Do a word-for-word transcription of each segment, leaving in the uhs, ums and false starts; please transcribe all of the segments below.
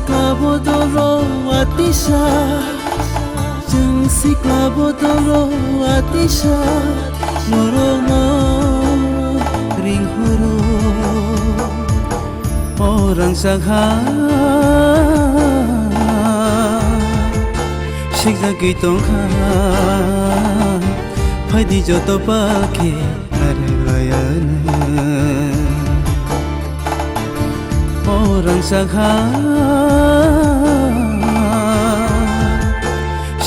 Sikla bodolo atisa, chwng sikla bodolo atisa, norokno ringhoro. O rangchak ha, sikjagwi tongkha, phaidi joto palkhe narwk layano. O rangchak ha,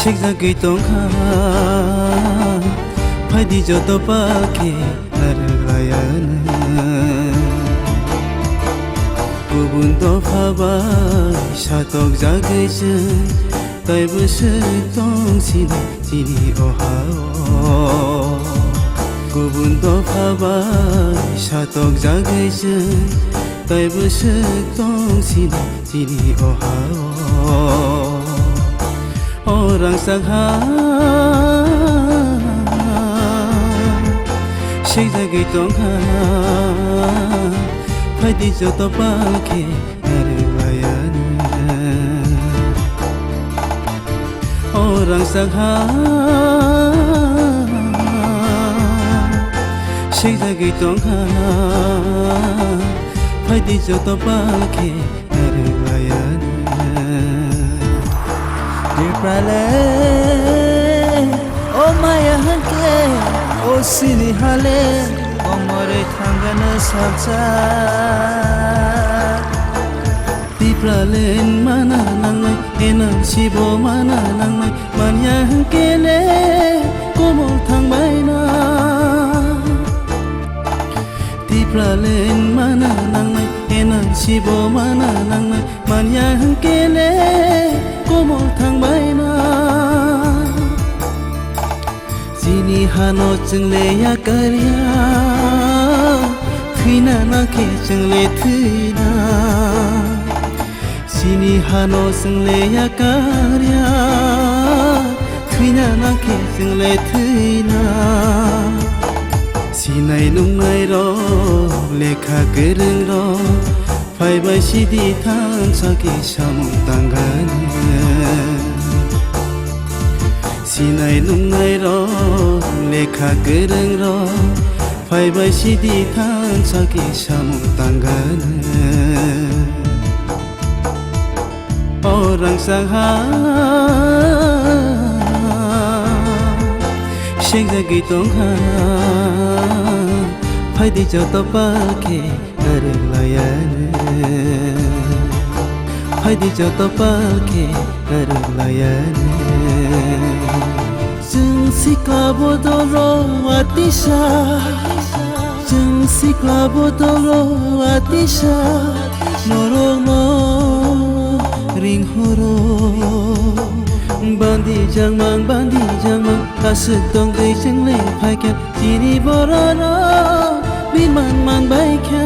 sikjagwi tongkha, phaidi joto palkhe narwk layano. Kubun dopha bai satokjagwi chwng, taibo swk tong sini chini o ha-o. Kubun dopha bai satokjagwi chwng, taibo swk tong sini chini o ha-o. O rangchak ha, sikjagwi tongkha, phaidi joto palkhe narwk layano. O rangchak ha, sikjagwi tongkha, phaidi joto palkhe narwk layano. Tiprale, o maya hwnkhe, o sini hale, komorwi thangano salsa. Tiprale mana nangnai, N R C bo mana nangnai, manya hwnkele komor thangbaina. Tiprale mana nangnai, N R C bo mana nangnai, manya hwnkele komor thangbaina. Chini hano chwngle yakarya, thwina nakhe chwngle thwina. Chini hano chwngle yakarya, thwina nakhe chwngle thwina. Sinai nungnai rok, lekha kwrwng rok, phaibai sidi thansa khe samung tangani. Sinai nungnai rok, lekha kwrwng rok, phaibai sidi thansa khe samung tangani. O rangchak ha, sengjagwi tongkha, phaidi joto palkhe narwk layani. Phaidi joto palkhe narwk layani. Chwng sikla bodolo atisa, chwng sikla bodolo atisa, norokno ringhoro. Bandi jangmang, bandi jangmang, aswk tongwi chwngle phaikha, chini bororok birman manbaikha.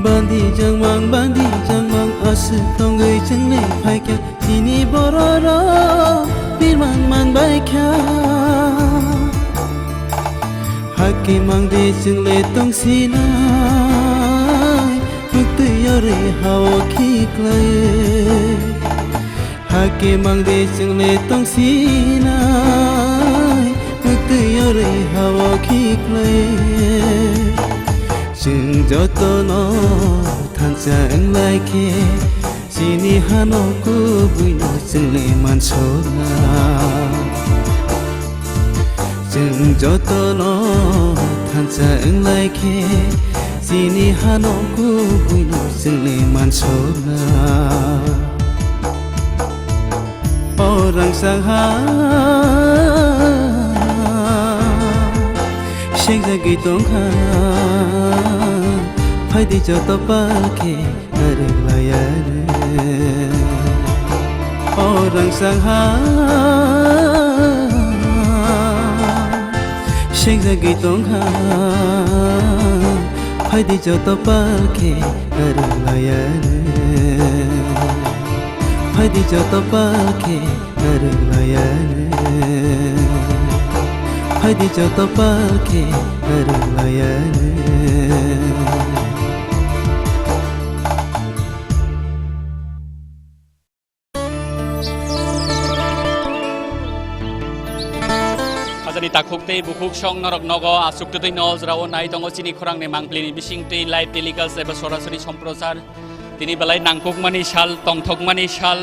Bandi jangmang, bandi jangmang, aswk tongwi chwngle phaikha, chini bororok birman manbaikha. Hakhe mangde chwngle tongsinai, muktwi yorwi hao khiklai. Hakhe mangde chwngle tongsinai, muktwi yorwi hao khiklai. Chwng jotono thansa wnglaikhe, chini hano kubuino chwngle mansokna. Chwng jotono thansa wnglaikhe, chini hano kubuino chwngle mansokna. O rangchak ha, sengjagwi tongkha, phaidi joto palkhe narwk layani. O rangchak ha, sengjagwi tongkha, phaidi joto palkhe narwk layani. Phaidi joto palkhe narwk layani. Phaidi joto palkhe narwk layani. Jani takhuk tei bukhuk song norok nogo aswk twtwi no jorao nai tongo chini khorangni mangpili ni bising twi live telecast eba sorasori somprochar. Tini belai nangkukmani sal, tongthokmani sal,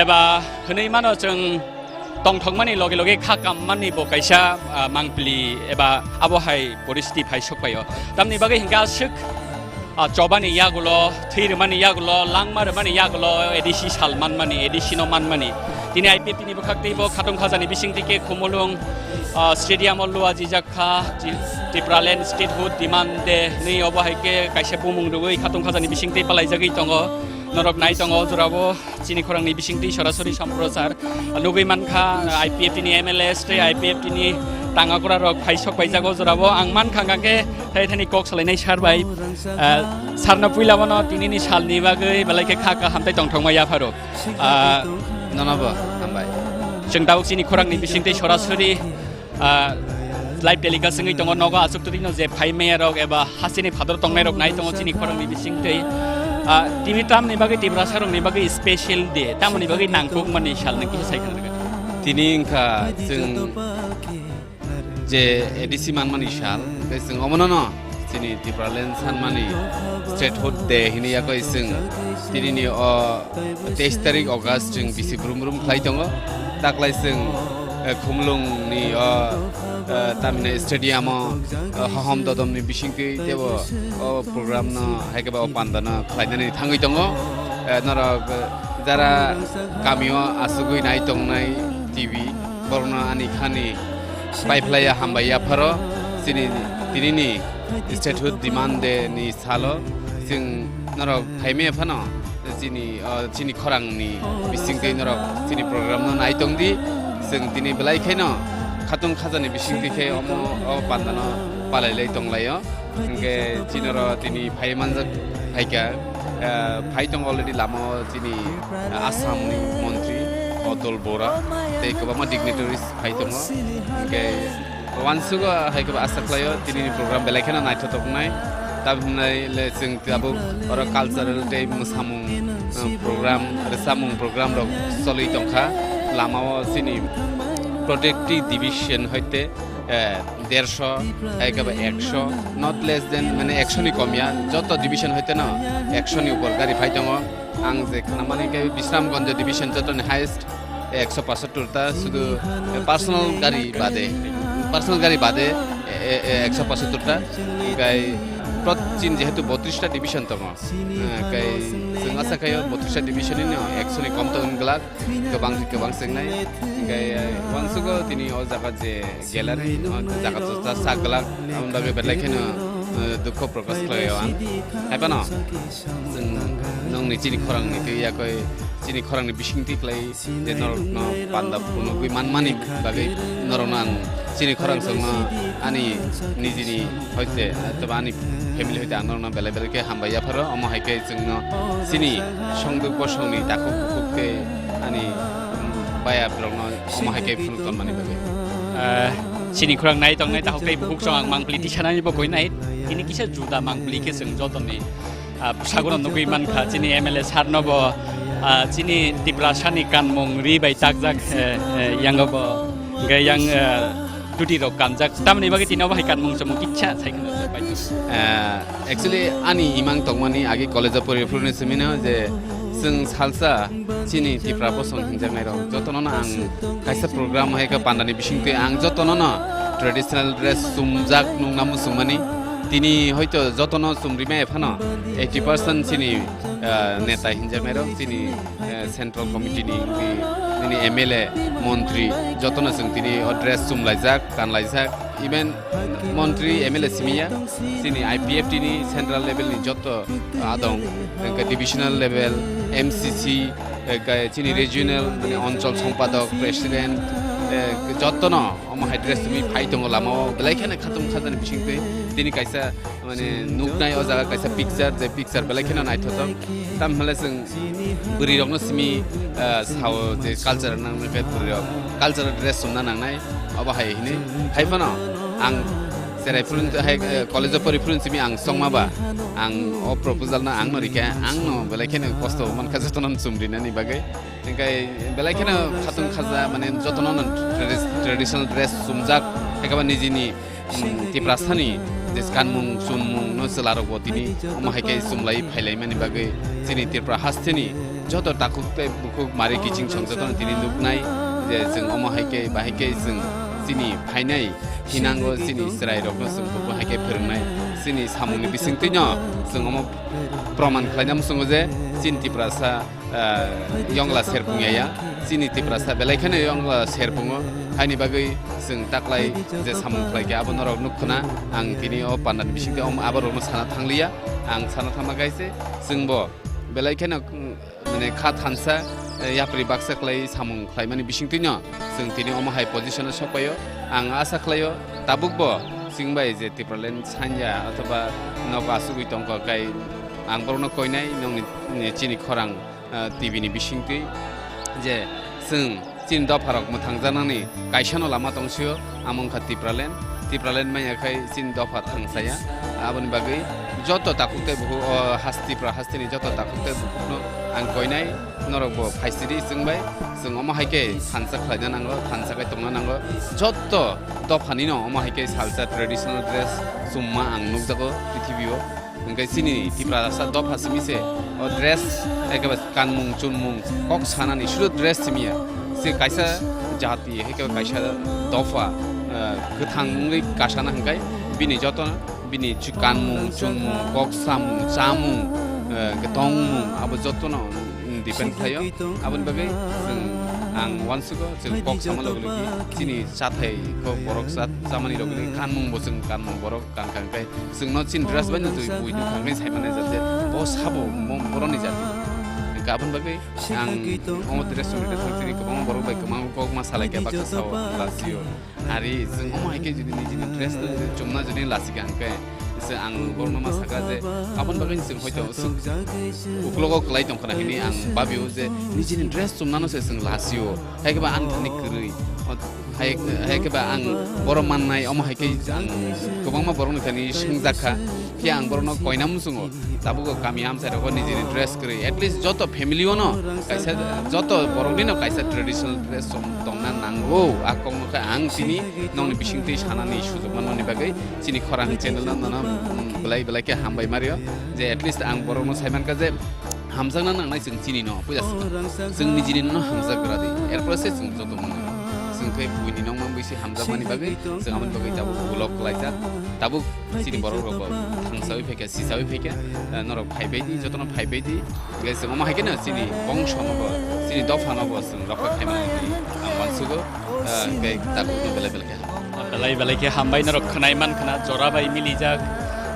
eba hwnwi mano chwng tongthokmani loge loge kha kammani bo kaisa, ah, mangpili eba abo hai poristiti phai sokphaio. Tamni bagwi hinkhe aswk, ah, chobani yagulo, thwi rwmani yagulo, langma rwmani yagulo A D C sal manmani, A D C no manmani. Tini I P F T ni bwkhak tei bo khatung khajani bising twi khe Khumulwng, ah, stadium o lua jijak kha, Ti-, Tipraland Statehood Demand Day hwnwi obo hai khe kaisa bumung rwui khatung khajani bising twi palaijagwi tongo. Norok nai tongo jorabo chini khorangni bising twi sorasori somprochar nugui mankha, I P F T ni M L A tei I P F T ni tangakura rok phai sok paijago jorabo. Ang mankha hwnkha khe thai thani kok salainai sir bai, ah, sir no puila bono tinini salni bagwi belai khe kha kaham tei tongthokma yapharo. Ah, nono bo hambai. Chwng tabuk chini khorangni bising twi sorasori, ah, live telecast wngwi tongo, nogo aswk twtwi no je phai maya rok eba hasteni phador tongnai rok nai tongo chini khorangni bising twi. Ah, tini tamni bagwi Tiprasa rokni bagwi special day, tamoni bagwi nangkukmani sal nang kisa sai khna rwgwi. Tini wngkha chwng je A D C manmani sal, tei chwng omono no chini Tipraland sanmani Statehood Day hinwi yakwi chwng tinini o teis tarik August chwng bisi brum brum khlai tongo. Taklai chwng, eh, Khumulwngni o, eh, tamni stadium o, eh, hohom dodomni bisingtwi teibo o program no hai khe ba o panda no khlainani thangwi tongo. Eh, norok, eh, jara kamio asugwi nai tongnai T V, borokno ani khani paiphlaiya hambai yapharo chini tinini Statehood Demand Day ni salo chwng norok phaimaya phano chini, o, chini khorangni bisingtwi norok chini program no nai tongdi. Chwng tini belai kheno khatung khajani bisingtwi khe omo o pandano palailai tonglaio. Hwnkhe chinoro tini phai manjak phaikha, eh, phai tongo already lama o chini, eh, Assam ni montri Atul Bora tei kwbangma dignitaries phai tongo. Hwnkhe uansugo hai khe bo asa khlaio, tinini program belai kheno naithotok wngnai. Tamhinai le chwng tabuk oro cultural tei mwsamung, eh, program, rwchapmung program rok choli tongkha. Lama o chini protective division hoite, eh, dersho, hai khe bo eksho, not less than, mane, eksho ni kom ya, joto division hoite no eksho ni upor gari phai tongo. Ang je khnamani khe Bisramganj division jotoni highest, eksho pochattor ta, sudu, eh, personal gari bade, personal gari bade, eh, eh, eksho pochattor ta, hwnkhe prot-, chin jehetu botris ta division tongo, eh, hwnkhe chwng asa khaio botris ta division ni no eksho ni kom tong glak. Kwbang khe kwbang chengnai. Hwnkhe, eh, uansugo tini o jaga je gallery, o jaga chucha sak glak, aboni bagwi belai kheno, eh, dukho prokash khlaio ang. Hai phano, chwng nongni chini khorangni twi yakoi chini khorangni bising twi khlai je norokno panda phunugwi manmani bagwi norokno ang chini khorang chwngno ani nijini hoite, eh, toba ani family hoite ang norokno belai belai khe hambai yapharo. Omo hai khe chwngno chini songduk bosongni takhuk bukhuk tei ani, um, baya borokno omo hai khe phunuk tonmani bagwi. Eh, chini khorang nai tongnai takhuk tei bukhuk song ang mangpili tisanani bo koinai. Tini kisa juda mangpili khe chwng jotoni, ah, bwsago no nugwi mankha chini M L A sir no bo, ah, chini Tiprasa ni kanmung ri bai takjak, eh, eh, yango bo hwnkhe yang, eh, duty rok kanjak, tamni bagwi tini obo hai kanmung chumung kisa sai khna bai. Eh, actually, ani imang tongmani agi college o pori phuruni simi no je chwng salsa chini Tipra bosong hinjaknai rok jotono no ang kaisa program hai khe pandani bisingtwi ang jotono no traditional dress chumjak nungna muchungmani. Tini hoito jotono chumrimai phano eighty percent chini, eh, neta hinjaknai rok chini eh, Central Committee ni wngwi nini M L A, montri jotono chwng tini o dress chumlaijak, kanlaijak, even montri, M L A simiya, chini I P F T ni central level ni joto adong, hwnkhe divisional level, M C C, eh, ga-, chini regional, mane, onchol sompadok, president, eh, jotono omo hai dress chumui phai tongo lama o, belai kheno khatung khajani bisingtwi tini kaisa, mane, nuknai o jaga kaisa picture, je picture belai kheno naithotok. Tamhinle chwng bwrwi rokno simi, ah, sao je culture nang nang khe bwrwi rok cultural dress chumna nangnai, obo hai hini. Hai phano ang Cherai phuru hai, eh, college o pori phuru simi ang songma ba, ang o proposal no ang no rikha, ang no belai kheno kosto mankha jotono chumrinani bagwi. Hingkai belai kheno khatung khaja mane jotono no tradi-, traditional dress chumjak, ekaba nijini, mm, Tiprasani je kanmung chunmung no chwla rok bo tini omo hai khe chumlai phailaimani bagwi chini Tripura hasteni joto takhuk tei bukhuk mari kiching song jotono tini nuknai je chwng omo hai khe bahai khe chwng chini phainai hinango chini chwrai rokno chwng buphang hai khe phwrwngnai. Chini samungni bisingtwino chwng omo proman khlaina muchungo je chini Tiprasa, ah, yongla serpung ya ya. Chini Tiprasa belai kheno yongla serpungo. Haini bagwi chwng taklai je samung khlai khe abo norok nuk khna. Ang tini o pandani bisingtwi om-, abo rokno sana thangliya. Ang sana thangma kaise chwngbo belai kheno, mm, mane kha thansa, eh, yapri baksa khlai samung khlaimani bisingtwino chwng tini omo hai position o sokpaio. Ang asa khlaio tabukbo chwng bai je Tipraland sanya othoba nogo asugwi tongkha kai ang borokno koinai nongni, ni chini khorang, eh, T V ni bisingtwi je chwng chini dopharok mwthangjaknani kaisano lama tongsio, amo wngkha Tipraland. Tipraland manya khai chini dopha thangsaya. Aboni bagwi joto takhuk tei bukhuk o has-, Tripura hasteni joto takhuk tei bukhukno ang koinai, norokbo phaisidi chwng bai. Chwng omo hai khe thansa khlaina nango, thansa khe tongna nango. Joto dophanino omo hai khe salsa traditional dress chumma ang nukjago prithibio. Hwnkhe chini Tiprasa dopha simi se o dress, ekeba kanmung chunmung kok sanani sudu dress simi ya. Se kaisa jati, ekeba kaisa dopha, eh, kwthang wngwi kasana hwnkhe bini joto bini chu-, kanmung chunmung kok samung chamung, eh, hwnkhe tongmung abo jotono depend khlaio. Aboni bagwi chwng, ang uansugo chwng kok sama logi logi chini chathai kok borok cha-, chamani logi logi kanmung bo chwng kanmung borok kan kan kai. Chwngno chini dress bai no twi bui nukha hwnwi sai mane jat je bo sabo mo-, boroni jati. Hwnkhe aboni bagwi ang omo dress chumui thang chini kwbangma borok bai kwbangma kok ma salai khe baksa sao ang lasio. Ari chwng omo hai khe jodi nijini dress no chumna jodi lasika hwnkhe se ang borokno ma saka je aboni bagwi chwng hoito uklogo kwlai tongkhna hwnwi ang babio je nijini dress chumnano se chwng lasio. Hai khe ba ang thani kwrwi. Hai, hai khe ba ang borok mannai, omo hai khe ang kwbangma borokni thani swngjak kha. Phiya ang borokno koina muchungo. Tabuk o kami amchai rogo nijini dress kwrwi. At least joto family o no kaisa, joto borokni no kaisa traditional dress tong-, tongna nango. A kokno khe ang tini nongni bisingtwi sanani sujok manmani bagwi chini khorang channel no nono, mm, belai belai khe hambai mario. Je at least ang borokno sai mankha je hamjakna nangnai chwng chini no, puila swkang. Chwng nijini no hamjak gra di. Erpore se chwng joto mwnwi. Chwng khe buini nongma bisi hamjakmani bagwi, chwng aboni bagwi tabuk vlog khlaijak. Tabuk chini borok rok bo thangsawi phaikha, sisawi phaikha, eh, norok phaibai di, jotono phaibai di. Hwnkhe chwng omo hai kheno chini bongso no bo, chini dopha no bo chwng rokha khaimani hwnwi ang uansugo, eh, hwnkhe tabuk no belai belai khe. Belai belai khe hambai norok khwnai man khna, jora bai milijak,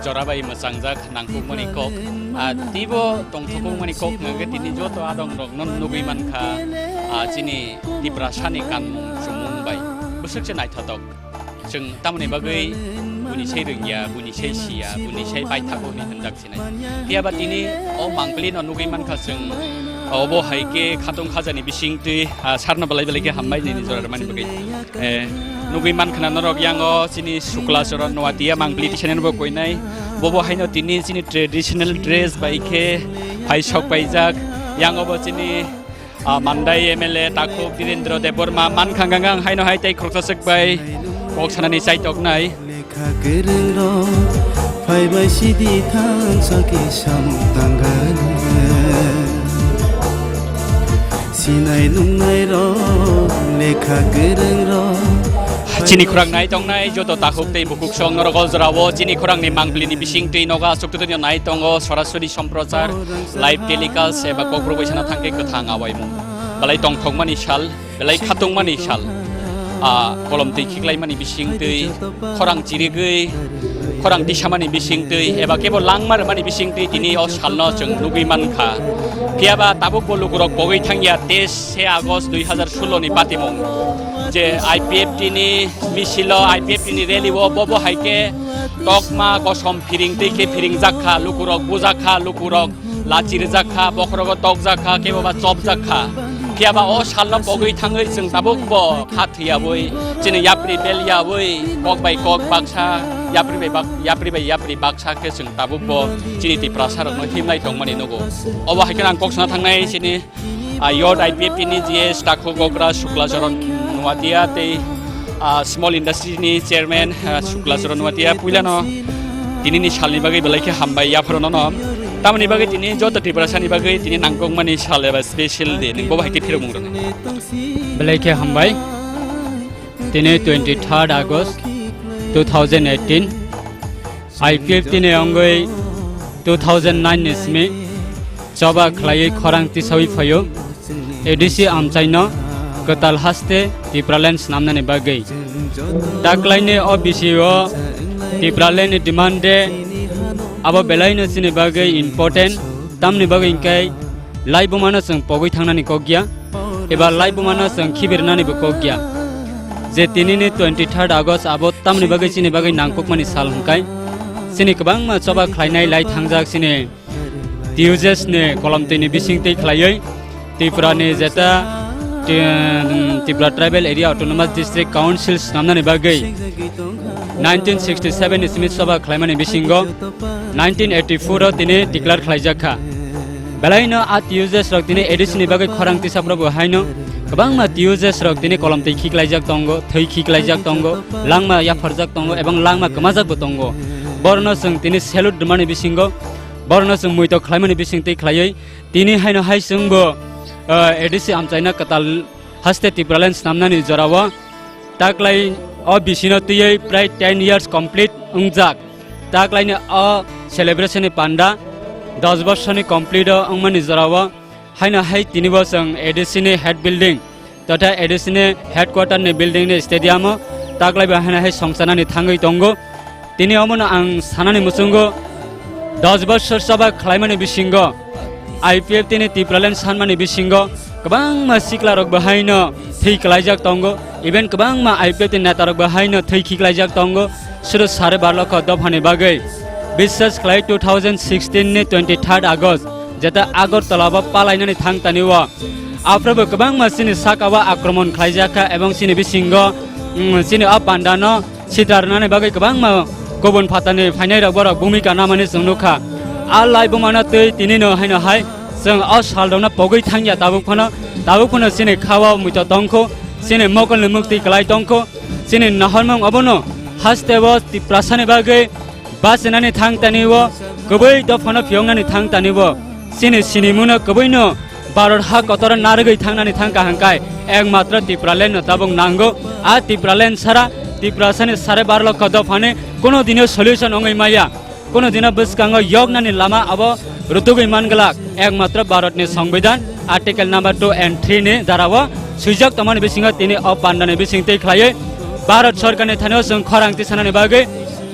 jora bai mwchangjak, nangkukmani kok. Ah, teibo tongthokmani kok hwnkhe tini joto adong rok no nugwi mankha, ah, chini Tiprasani kanmung chumung bai. Bwswk se naithotok. Chwng tamoni bagwi buini sai rwngya, buini sai siya, buini sai paithago hwnwi hwnjak sinai. Phiya ba tini o mangpili no nugwi mankha chwng, obo hai khe khatung khajani bisingtwi, ah, sarno belai belai khe hambai nini jora rwmani bagwi. Eh, nugwi mankha norok yango chini Sukla Choron Noatia mangpili tisanino bo koinai. Bobo haino tini chini traditional dress bai khe phai sok paijak. Yango bo chini Ah, Mandai M L A takhuk Dhirendra Debbarma mankha hwnkha ang haino hai tei khoroksa swk bai kok sanani chaitoknai. Lekha kwrwng rok phaibai sidi thansa khe samung tangani. Sinai nungnai rok lekha kwrwng rok. Chini khorang nai tongnai joto takhuk tei bukhuk song norok o jorao chini khorangni mangpilini bisingtwi nogo aswk twi nai tongo sorasori somprochar. Live telecast eba Kokborok bai sana thangkhe kwthang awaimung. Belai tongthokmani sal, belai khatungmani sal. Ah, kolom twi khiklaimani bisingtwi, khorang chirigwi, khorang tisamani bisingtwi, eba kebo langma rwmani bisingtwi tini o salno chwng nugwi mankha. Phiyaba tabukbo lukurok pogwi thangya teis se August dui hazar sullo ni patimung. Je I P F T ni misilo, I P F T ni rally o bobo hai khe tokma kosom phiring twi khe phiringjak kha, lukurok bujak kha, lukurok lachirjak kha, bokhorogo tokjak kha, kebo ba chopjak kha. Phiyaba o salno pogwi thangwi chwng tabukbo kha thwiyawi, chini yapri belyawi, kok bai kok baksa yapri bai bak, yapri bai yapri baksa khe chwng tabuk bo chini Tiprasa rokno himlai tongmani nugo. Obo hai khe ang kok sana thangnai chini, ah, Youth I P F T ni G S Takhugogra Suklacharan Nuatia tei, ah, Small Industry ni Chairman, ah, Suklacharan Nuatia puilano tinini salni bagwi belai khe hambai yapharo nono. Tamoni bagwi tini joto Tiprasa ni bagwi tini nangkukmani sal eba special day, nwng bo hai khe phirokmung rwno. Belai khe hambai. Tini twenty third August two thousand eighteen, I P F T ni wngwi two thousand nine ni simi choba khlaiwi khorang tisawi phaio. A D C amchaino kwtal haste Tipraland snamnani bagwi. Taklaini o bisio Tipraland ni demand de abo belaino chini bagwi important, tamni bagwi hwnkhe laibumano chwng pogwi thangnani kok ya, eba laibumano chwng khibirnanibo kok ya. Je tinini twenty third August abo tamni bagwi chini bagwi nangkukmani sal hwnkhe chini kwbangma choba khlainai lai thangjak chini T U J S ni kolomtwini bisingtwi khlaiwi Tripura ni jeta Tri-, Tripura Tribal Area Autonomous District Council snamnani bagwi nineteen sixty seven ni simi choba khlaimani bisingo nineteen eighty four o tini declare khlaijak kha. Belaino a T U J S rok tini A D C ni bagwi khorang tisaprok bo haino kwbangma T U J S rok tini kolomtwi khiklaijak tongo, thwi khiklaijak tongo, langma yapharjak tongo ebong langma kwmajak bo tongo. Borno chwng tini salute rwmani bisingo, borno chwng muitok khlaimani bisingtwi khlaiwi tini haino hai chwngbo, ah, A D C amchaina kwtal haste Tipraland snamnani jorao taklai o bisino twiwi prai ten years complete wngjak. Taklaini o celebration ni panda dos bosorni complete o wngmani jorao haino hai tinibo chwng A D C ni head building totha A D C ni headquarter ni building ni stadium o taklaibo haino hai songchanani thangwi tongo. Tini omono ang sanani muchungo dos bosor choba khlaimani bisingo I P F T ni Tipraland sanmani bisingo kwbangma siklarok bo haino thwi klaijak tongo, even kwbangma I P F T ni netarok bo haino thwi khiklaijak tongo, suru sare bar lokho dophani bagwi. Biswas khlai two thousand sixteen ni twenty third August jeta Agartala bo palainani thang tani o. Aphuru bo kwbangma chini saka o akromon khlaijak kha ebong chini bisingo, mm, chini o pandano sitarnani bagwi kwbangma kubun phatani phainairok borok bhumika namani chwng nukha. A laibumano twi tinino haino hai chwng o salrokno pogwi thangya tabuk phano, tabuk phano chini kha-o muitok tongkho, chini mokolni muktwi kwlai tongkho, chini nahormung obono hasteo Tiprasani bagwi bachinani thang tani o, kwbwi dophano phiyoknani thang tani o. Chini sinimungno kwbwino Bharat ha kotor narwgwi thangnani thang kaham kai, ekmatro Tipraland no tabuk nango. A Tipraland sara, Tiprasani sare bar lokho dophani kuno dino solution wngwi maya, kuno dino bwskango yoknani lama abo rutugwi man glak, ekmatro Bharatni Songbidan Article number two and three ni darao swijak tongmani bisingo tini o pandani bisingtwi khlaiwi Bharat Sorkarni thanio chwng khorang tisanani bagwi,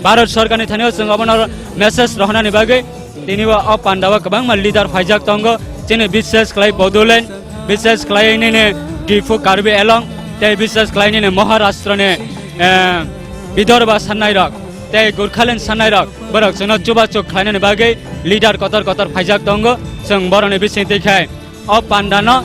Bharat Sorkarni thanio chwng obono message rohornani bagwi tini o, o pandao kwbangma leader phaijak tongo, chini biswas khlai Bodoland, biswas khlai nini Diphu Karbi Anglong, tei biswas khlai nini Maharashtra ni, eh, Vidarbha sannairok, tei Gurkhaland sannairok, borok chwngno chubachuk khlainani bagwi leader kotor kotor phaijak tongo, chwng borokni bisingtwi khai o pandano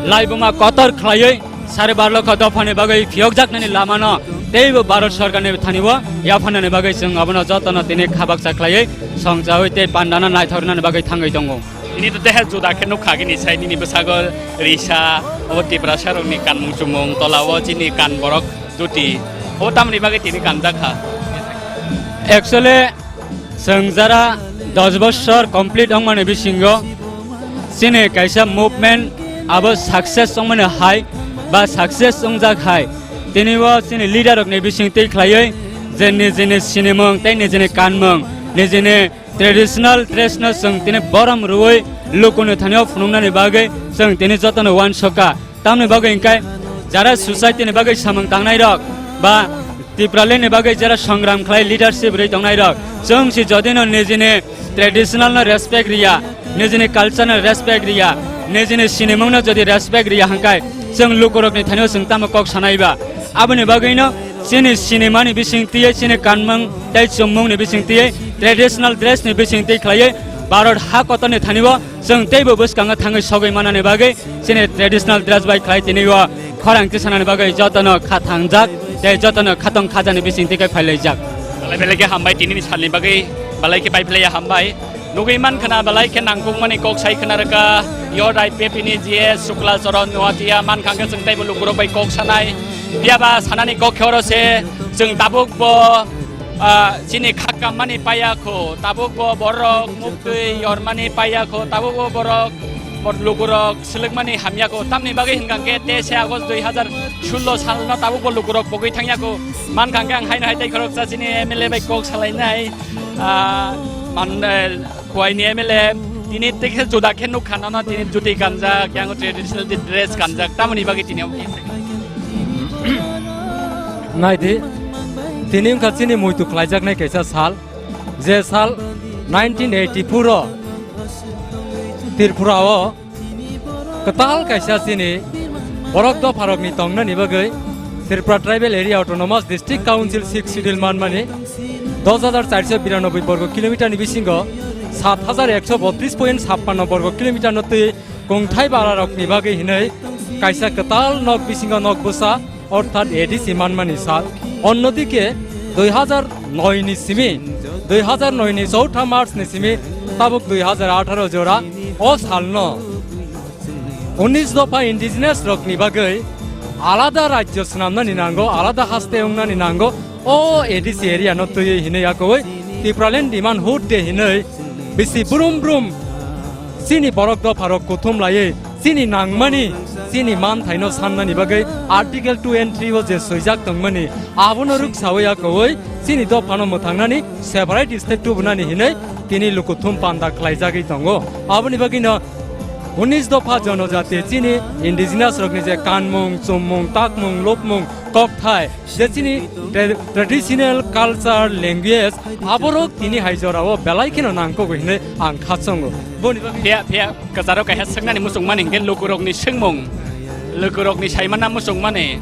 laibuma kotor khlaiwi sare bar lokho dophani bagwi phiyokjaknani lamano teibo Bharat Sorkarni thani o yapharnani bagwi chwng abono jotono tini kha baksa khlaiwi songchawi tei pandano naithoknani bagwi thangwi tongo. Tini to teha juda khe nukha gini sai nini bwsago risa, obo Tiprasa rokni kanmung chumung, tola o chini kan borok duti, obo tamni bagwi tini kanjak kha. Actually, chwng jara dos bosor complete wngmani bisingo chini kaisa movement abo success wngmani hai ba success wngjak hai, tini o chini leader rokni bising twi khlaiwi je nijini sinimung tei nijini kanmung, nijini traditional dress no chwng tini borom rwui lukuni thani o phunuknani bagwi chwng tini jotono uansukha. Tamni bagwi hwnkhe jara society ni bagwi samung tangnai rok ba Tipraland ni bagwi jara songram khlai leadership rwi tongnai rok, chwng si jodi no nijini traditional no respect riya, nijini culture no respect riya, nijini sinimung no jodi respect riya hwnkhe chwng lukurok ni thani o chwng tamo kok sanai ba? Aboni bagwi no chini sinimani bising twi, chini kanmung tei chummung ni bising twi, traditional dress ni bising twi khlaiwi Bharat ha kotor ni thani o chwng teibo bwskango thangwi sogwi manani bagwi chini traditional dress bai khlai tini o khorang tisanani bagwi jotono kha thangjak tei jotono khatong khajani bising twi khe phailaijak. Belai khe hambai, tinini salni bagwi belai khe pai phlaiya hambai. Nugwi man khna belai khe nangkukmani kok sai khna rwkha. Yo Rai P P ni G S Shukla Charan Noatia man khangkhe chwng teibo lukurok bai kok sanai. Phiya ba sanani kok khe oro se chwng tabuk bo, ah, chini khak kammani paiya kho. Tabuk bo borok muktwi yormani paiya kho. Tabuk bo borok, bor lukurok swlwkmani hamya kho. Tamni bagwi hwnkha khe teise August dui hazar sullo salno tabuk bo lukurok pogwi thangya kho. Man khangkhe ang haino hai tei khoroksa chini M L A bai kok salainai. Ah, man, eh, Khowai ni M L A, tini tei khe juda khe nuk kha nono, tini juti kanjak, yang traditional dress kanjak, tamoni bagwi tini omo kisa. Naidi, tini wngkha chini muitu khlaijaknai kaisa sal, je sal nineteen eighty-four o Tripura o kwtal kaisa chini borok dopharokni tongnani bagwi Tripura Tribal Area Autonomous District Council sixth Schedule manmani dos hajar charso biranoboi borgo kilometer ni bisingo sat hajar ekso botris point sappanno borgo kilometer no twi kungthai bararokni bagwi hinwi kaisa kwtal nok bisingo nok bwsa orthat A D C manmani sal. Onnodike dui hajar noi ni simi, dui hajar noi ni chowtha March ni simi tabuk dui hajar atharo jora o salno unis dopha indigenous rokni bagwi alada rajyo swnamnani nango, alada haste wngnani nango, o A D C area no twiwi hinwi yakowi Tipraland Demand Hood Day hinwi bisi brum brum chini borok dopharok kuthum laiwi chini nangmani, chini manthaino sannani bagwi Article two and three o je swijak tongmani, abono rwksawi yakowi chini dophano mwthangnani separate state tubunani hinwi tini lukuthum panda khlaijagwi tongo. Aboni bagwino unis dopha jonojati chini indigenous rokni je kanmung, chummung, takmung, lupmung, kokthai, je chini tra-, traditional culture, language, aborok tini hai jorao belai kheno nangkukgo hinwi ang khachongo. Boni bagwi phiya, phiya, kwcharo kaisa swknani muchungmani hinkhe lukurokni swngmung, lukurokni saimana muchungmani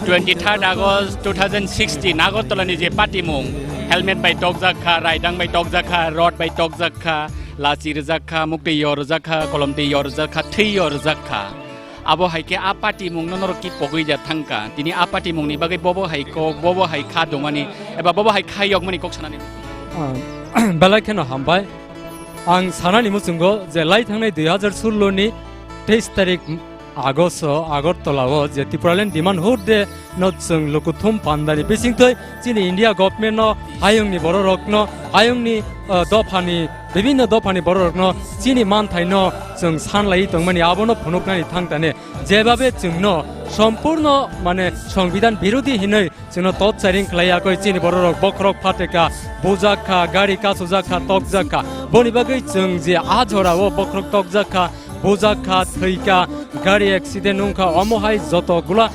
twenty-third August two thousand sixteen Agartala ni je patimung, helmet bai tokjak kha, raidang bai tokjak kha, rod bai tokjak kha, lachi rwjak kha, muktwi yor rwjak kha, kolomtwi yor rwjak kha, thwi yor rwjak kha. Abo hai khe a patimungno norok ki pogwi ja thang kha? Tini a patimungni bagwi bobo hai kok, bobo hai kha dongmani, eba bobo hai kha yokmani kok sanani. Ah, belai kheno hambai. Ang sanani muchungo je lai thangnai dui hajar sullo ni teis tarik August o Agartala o je Tipraland Demand Hood Day no chwng lukuthum pandani bisingtwi chini India government no, hayungni bororokno, hayungni, ah, dophani, bibinno dophani bororokno chini manthaino chwng sanlaiwi tongmani abono phunuknani thangtani, jebabe chwngno sompurno, mane, songbidan birodhi hinwi chwngno tot chairing khlai yakwi chini bororok bokhorok phatekha, bujak kha, gari kasujak kha, tokjak kha. Boni bagwi chwng je a jorao bokhorok tokjak kha, bujak kha, thwi kha, gari accident wng kha, omo hai joto gula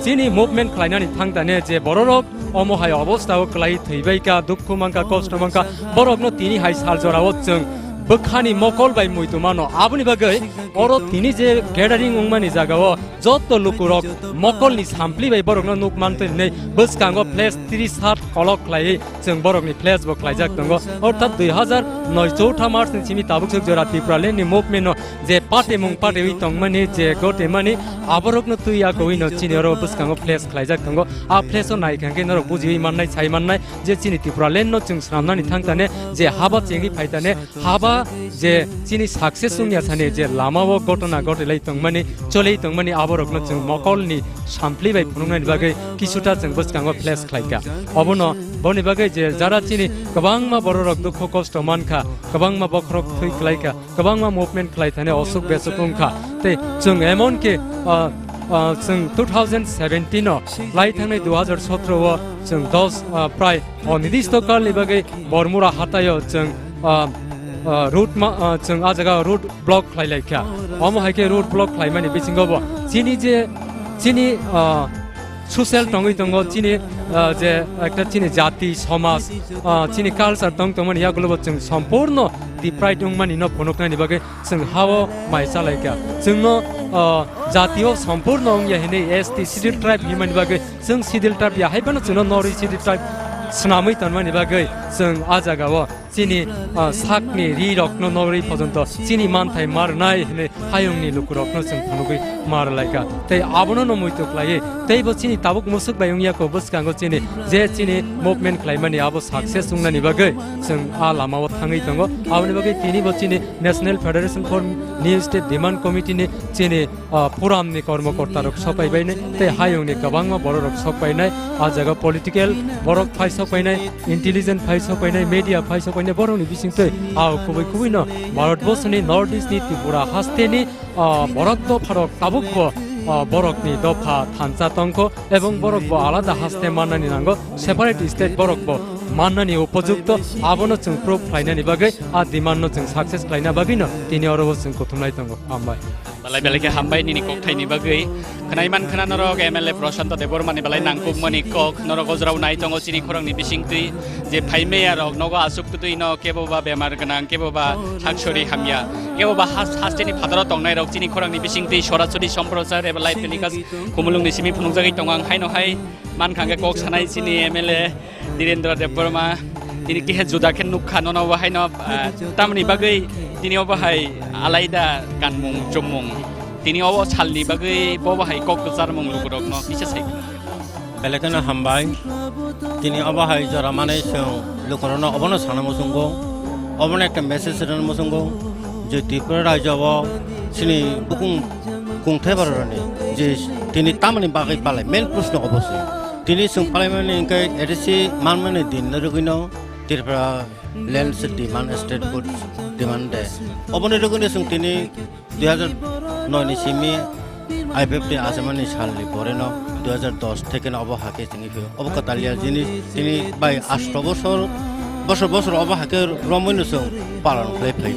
chini movement khlainani thangtane je bororok omo hai obostao kwlai thwibai kha, dukhu mankha, kosto mankha, borokno tini hai sal jorao chwng bwkhani mokol bai muitu mano. Aboni bagwi oro tini je gathering wngmani jagao joto lukurok mokolni sampli bai borokno nuk mantwi hinwi bwskango flash tris hat kolok khlaiwi chwng borokni flash bo khlaijak tongo. Orthat dui hajar noi chowtha March ni simi tabuk swk jora Tipraland ni movement no je patimung patiwi tongmani, je gotemani, aborokno twi yakowino chini oro bwskango flash khlaijak tongo. A flash o nai kha khe norok bujiwi mannai, sai mannai je chini Tipraland no chwng swnamnani thangtane, je haba chengwi phaitane, haba je chini success wngya sani je lamao gotona gotelai tongmani, cholai tongmani, aborokno chwng mokolni sampli bai phunuknani bagwi kisuta chwng bwskango flash khlaikha. Obono, boni bagwi je jara chini kwbangma bororok dukhu kosto mankha, kwbangma bokhorok thwi khlaikha, kwbangma movement khlai thani osuk besuk wngkha. Tei chwng emon ki, ah, ah, chwng two thousand seventeen o lai thangnai dui hajar sotro o chwng dos, ah, prai onidisto kalni bagwi Bormura hataio chwng, ah, ah, road ma-, ah, chwng a jaga road block khlai lai kha. Omo hai khe road block khlaimani bisingo bo chini je, chini, ah, social tongwi tongo, chini, ah, je ekta chini jati, somaj, ah, chini culture tong tongmani yagulo bo chwng sompurno deprived wngmani no phunuknani bagwi chwng hao mai chalaikha. Chwngno, ah, jatio sompurno wngya hinwi S T schedule tribe himani bagwi chwng schedule tribe ya, haiphano chwngno norwi schedule tribe swnamwi tonmani bagwi chwng a jagao chini, ah, sakni ri rokno norwi pojonto chini manthai marnai hwnwi hayungni lukurokno chwng phunugwi mar laika. Tei abono no muitu khlaiwi tei bo chini tabuk musuk bai wngya kho bwskango chini je chini movement khlaimani abo success wngnani bagwi chwng a lamao thangwi tongo. Aboni bagwi tini bo chini National Federation for New State Demand Committee ni chini ah, forum ni kormokorta rok sok pai bainai, tei hayung ni kwbangma borok rok sok painai, ah jaga political borok phai sok painai, intelligent phai sok painai, media phai sok painai, borok ni bising twi ah kubui kubui no Bharat Borsho ni North East ni Tripura haste ni, ah, borok dopha rok tabuk bo, ah, borok ni dopha thansa tongkho, ebong borok bo alada haste mannani nango, separate state borok bo mannani upojukto, abono chwng proof khlainani bagwi, ah, demand no chwng success khlaina bagwi no tini oro bo chwng kuthumlai tongo. Hambai. Belai belai khe hambai nini kokthaini bagwi. Khwnai man khna norok M L A Prashanto Debbarmani belai nangkukmani kok norok ojrao nai tongo chini khorangni bisingtwi je phaimaya rok nogo asuk twino kebo ba bemar gwnang kebo ba saksori hamya kebo ba has-, hasteni phataro tongnai rok chini khorangni bisingtwi sorasori somprosar eba live telecast Khumulungni simi phunukjagwi tongo ang haino hai mankha hwnkhe kok sanai chini M L A Dhirendra Debbarma, tini kihe juda khe nukha nono bo haino, ah, tamni bagwi tini obo hai alaida kanmung chumung. Tini obo salni bagwi bobo hai kok kwcharmung lukurokno kisa sai. Belai kheno hambai. Tini obo hai jora manwi chwng lukurokno obono sana muchungo. Obono ekta message rwna muchungo je Tripura rajyo o chini bukung kungthai bororokni je tini tamoni bagwi palai main proshno obo se. Tini chwng palaimani hwnkhe A D C manmani din no rwgwino Tripura Land Demand Statehood Demand Day. Oboni rwgwino chwng tini dui hajar noi ni simi I P F T ni achaimani salni poreno dui hajar dos thekeno obo hakhe tini phio. Obo kwtalya jinis tini bai asto bosor, bosor bosor obo hakhe romwino chwng palon khlai phai.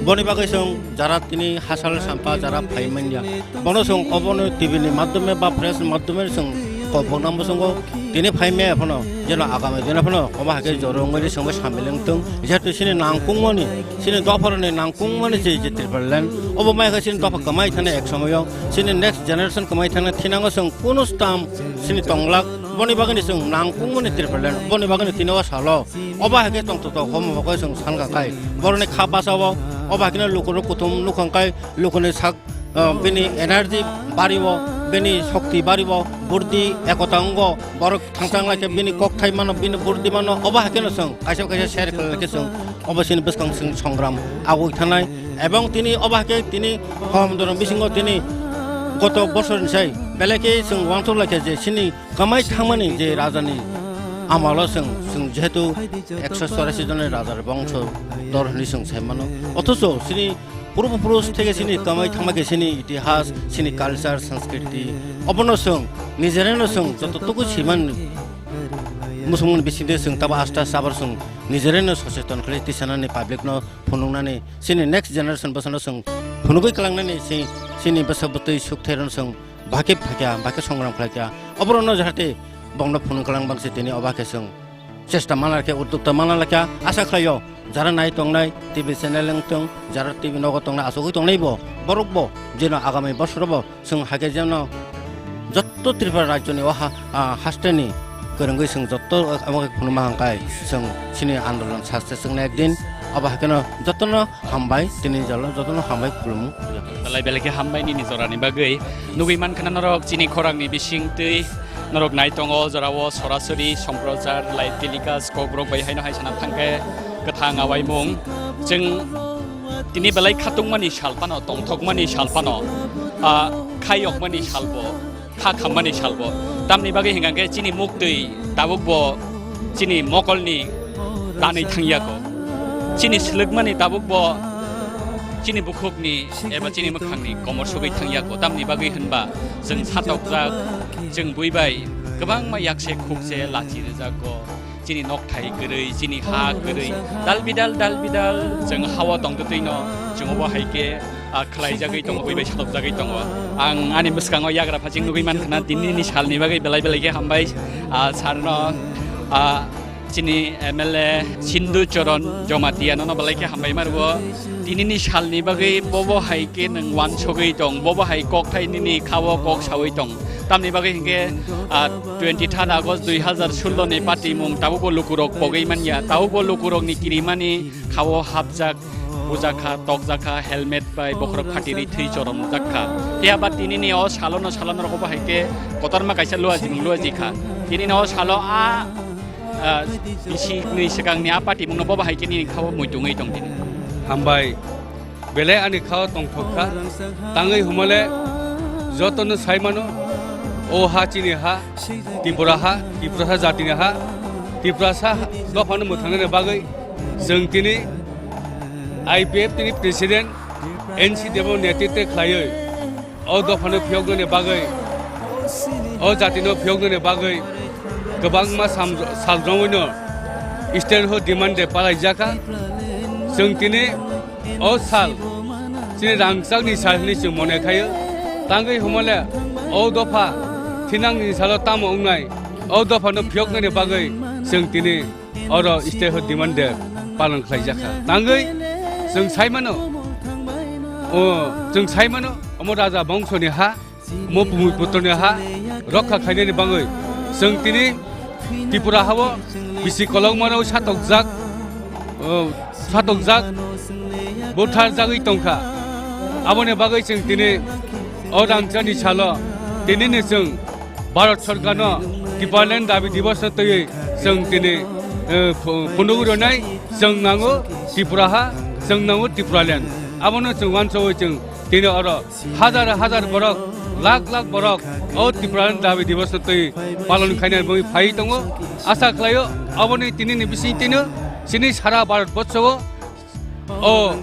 Boni bagwi chwng jara tini hachal sampa jara phai manya. Bono chwng obono T V ni madhyome ba press ni madhyome chwng kok bokna muchungo tini phai maya phano jeno agami dino phano obo hakhe joro wngmani chwngbo samileng tong. Jehetu chini nangkukmani, chini dopharokni nangkukmani se je Tripura land. Obo mai khe chini dopha kwmai thani ek somoyo, chini next generation kwmai thani thinango chwng kunu stam chini tonglak. Boni bagwini chwng nangkukmani Tripura land. Boni bagwini tini o salo obo hakhe tongthotok homo hokhe chwng sankha khai. Borokni kha bachao obo hakheno lukurok kuthum nukhang khai lukuni sak ah, bini energy bariwo, bini shokti bariwo, burdi ekota wngo, borok thangchang lai khe bini kokthai mano, bini burdi mano, obo hai kheno chwng kaisa kaisa share khlai lai khe chwng obo chini bwskang chwng songram agoi thanai, ebong tini obo hai khe tini hom dorong bisingo tini goto bosor ni sai belai khe chwng uansuk lai khe je chini kwmai thangmani je rajani amalo chwng, chwng jehetu ekso chorasi joni rajar bongso dor hwnwi chwng sai mano, othocho chini purbo purush theke chini kwmai thangma khe chini itihas, chini culture, sanskriti, obono chwng nijereno chwng joto tugui siman muchungmani bisingtwi chwng tabo aste aste abar chwng nijereno socheton khlai tisanani public no phunuknani chini next generation bosongno chwng phunugui kwlangnani chi-, chini bwsa bwtwi suk therno chwng bahai khe phakya, bahai khe songram khlaikya, oborokno jahate bongno phunuk kwlang bangse tini obo khe chwng chesta mana khe, uddokta mana khe asa khlaio, jara nai tongnai T V channel wng tong, jara T V nogo tongnai, asugui tongnai bo, borok bo, jeno agami bosoro bo chwng hai khe jeno jotto Tripura rajyoni o ha, ah, hasteni kwrwngwi chwng jotto amo khe phunukma hwnkhai chwng chini andolon success wngnai ekdin, obo hai kheno jottono hambai, tini jalo jotono hambai khulumung. Belai belai khe hambai nini jorani bagwi. Nugui mankha na norok chini khorangni bisingtwi norok nai tongo jorao sorasori somprojak live telecast kokrok bai haino hai sana thangkhe kwthang awaimung. Chwng tini belai khatungmani sal phano, tongthokmani sal phano, ah, khayokmani salbo. Kha khammani salbo. Tamni bagwi hingkha khe chini muktwi tabukbo chini mokolni tanwi thangyako. Chini swlwkmani tabukbo chini bukhukni eba chini mwkhangni komor sogwi thangyako. Tamni bagwi hwnba chwng satokjak, chwng buibai kwbangma yakse khukse lachi rwjakgo. Chini nokthai kwrwi, chini ha kwrwi, dal bidal, dal bidal, chwng hao tongtwtwino, chwng obo hai khe, ah, khlaijagwi tongo, buibai satokjagwi tongo. Ang ani bwskango yagra phaching nugui mankha na, dinini salni bagwi belai belai khe hambai, ah, sarno, ah, chini M L A Sindhu Charan Jamatia nono belai khe hambai ma rwo. Dinini salni bagwi bobo hai khe nwng uansugwi tong, bobo hai kokthai nini khao kok saui tong. Tamni bagwi hinkhe, ah, twenty third August dui hazar sullo ni patimung tabukbo lukurok pogwi manya, tabukbo lukurokni kirimani khao hapjak, bujakha, tokjakha, helmet bai bokhorok phatirwi thwi chorom jakha. Phiya ba tinini o salono, salono rogo bo hai khe kotorma kaisa luajimung luajikha. Tinini o salo a, ah, bisi nwi swkangni a patimungno bo bahai khe nini khao muitungwi tong tini. Hambai. Belai ani khao tongthok kha. Tangwi humale jotono sai mano, o ha chini ha, Tripura ha, Tiprasa jatini ha, Tiprasa dophano mwthangnani bagwi chwng tini I P F T ni President N C Debo netritwe khlaiwi o dophano phiyoknani bagwi, o jatino phiyoknani bagwi kwbangma sam-, saljongwino statehood demand de palaijakha. Chwng tini o sal chini rangchakni sal hinwi chwng mone khaio. Tangwi humole o dopha thinangni salo tamo wngnai, o dophano phiyoknani bagwi chwng tini oro statehood demand de palon khlaijakha. Tangwi chwng sai mano, o, chwng sai mano, omo raja bongsoni ha, omo bhumiputro ni ha rokha khainani bagwi chwng tini Tripura hao bisi kolokma rok satokjak, o, satokjak, butharjagwi tongkha. Aboni bagwi chwng tini o rangchakni salo tinini chwng Bharat Sarkarno Tipraland dabi divosno twiwi chwng tini, eh, phu-, phunugwi rwnai, chwng nango Tripura ha, chwng nango Tipraland. Abono chwng uansugwi chwng tini oro hajar hajar borok, lakh lakh borok o Tipraland dabi divosno twiwi palon khainani bagwi phaiwi tongo. Asa khlaio aboni tinini bisingtwino chini sara Bharat borsho o,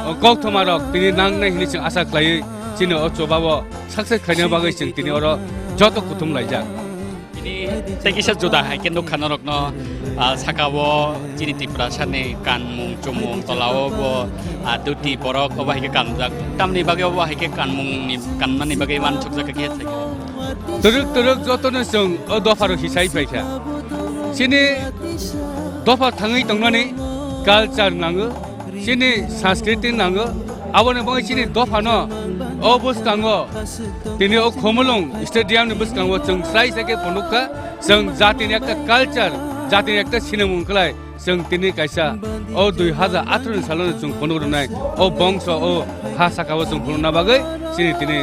o kokthoma rok tini nangnai hinwi chwng asa khlaiwi chini o chobao success khlaina bagwi chwng tini oro joto kuthum laijak. Tini tei kisa juda hai khe nukha norokno, ah, sakao chini Tiprasani kanmung chumung tolao bo, ah, duti borok obo hai khe kanjak. Tamni bagwi obo hai khe kanmungni, kanmani bagwi uansukjak khe sai. Twrwk twrwk jotono chwng o dopharo hisai phaikha. Chini dopha thangwi tongnani culture nango, chini sanskriti nango, aboni bagwi chini dophano o bwskango tini o Khumulwng stadium ni bwskango chwng chwrai se khe phunukha, chwng jatini ekta culture, jatini ekta sinimung kwlai. Chwng tini kaisa o dui hazar atharo ni salo chwng phunuk rwnai o bongso o ha saka o chwng phunukna bagwi chini tini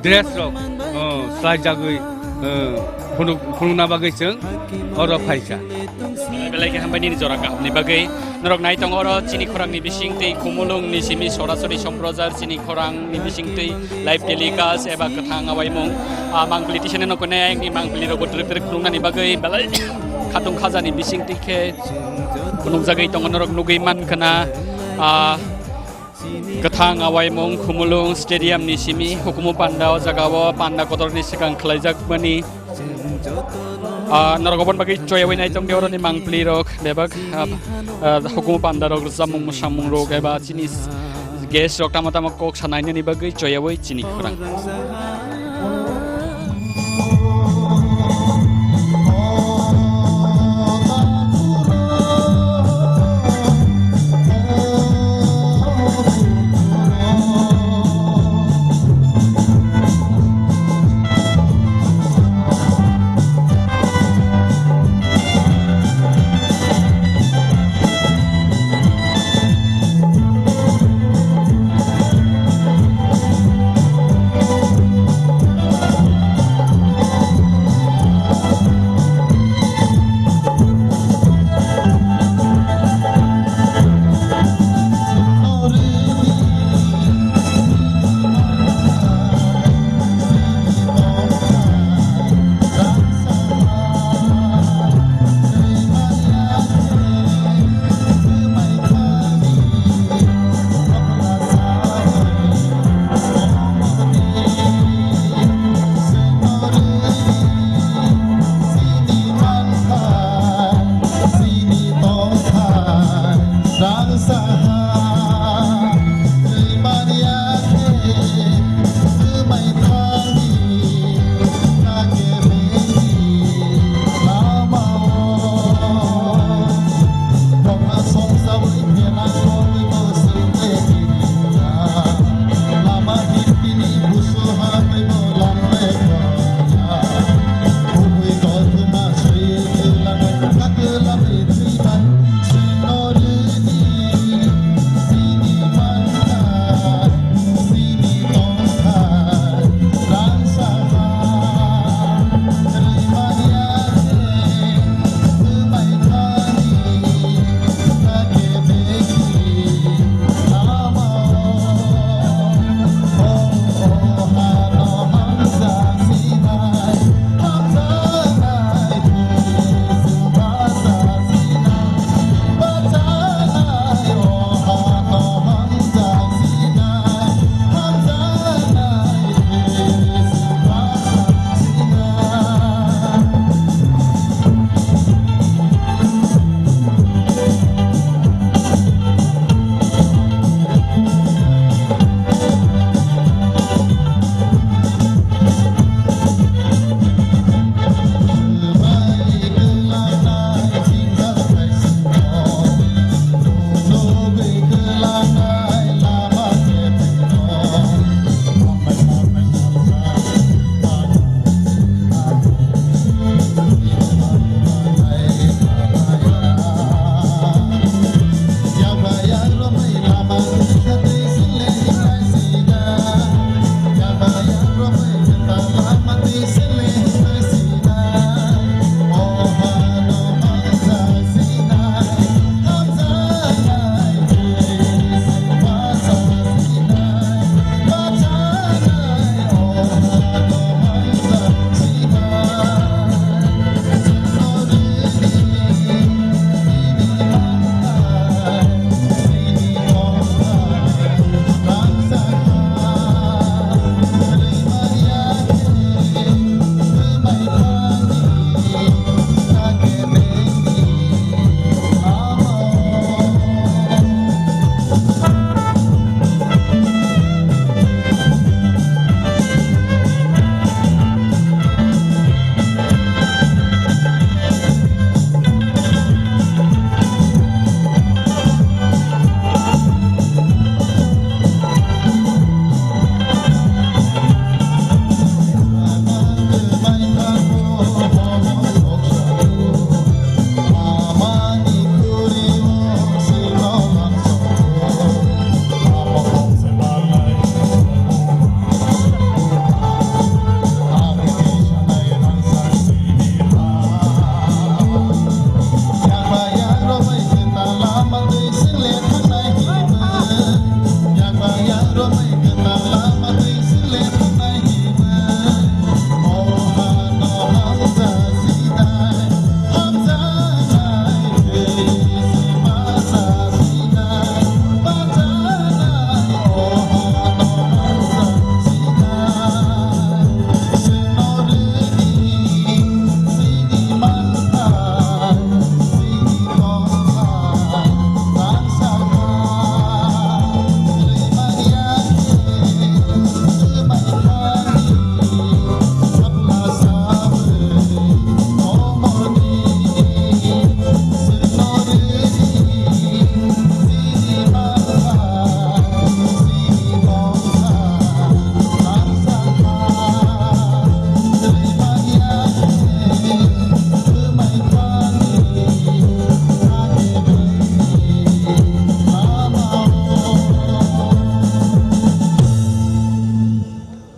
dress rok, o, swlaijagwi, o, phunuk-, phunukna bagwi chwng oro phaikha. Belai khe hambai nini jora kahamni bagwi. Norok nai tongo oro chini khorangni bisingtwi Khumulwng ni simi sorasori somprojar chini khorangni bisingtwi live telecast eba kwthang awaimung, ah, mangpili tisane nokone ayangni mangpili rok bo twrwk twrwk phunuknani bagwi belai khatung khajani bisingtwi khe phunukjagwi tongo norok nugwi mankha na, ah, kwthang awaimung Khumulwng stadium ni simi hukumu panda o jaga o panda kotor ni swkang khwlaijakmani. Ah, norok oboni bagwi choyawi nai tongdi oroni mangpili rok bebak, ah, ah, hukumu panda rok rwchapmung mwsamung rok eba chini guest rok tamo tamo kok sanainani bagwi choyawi chini khorang.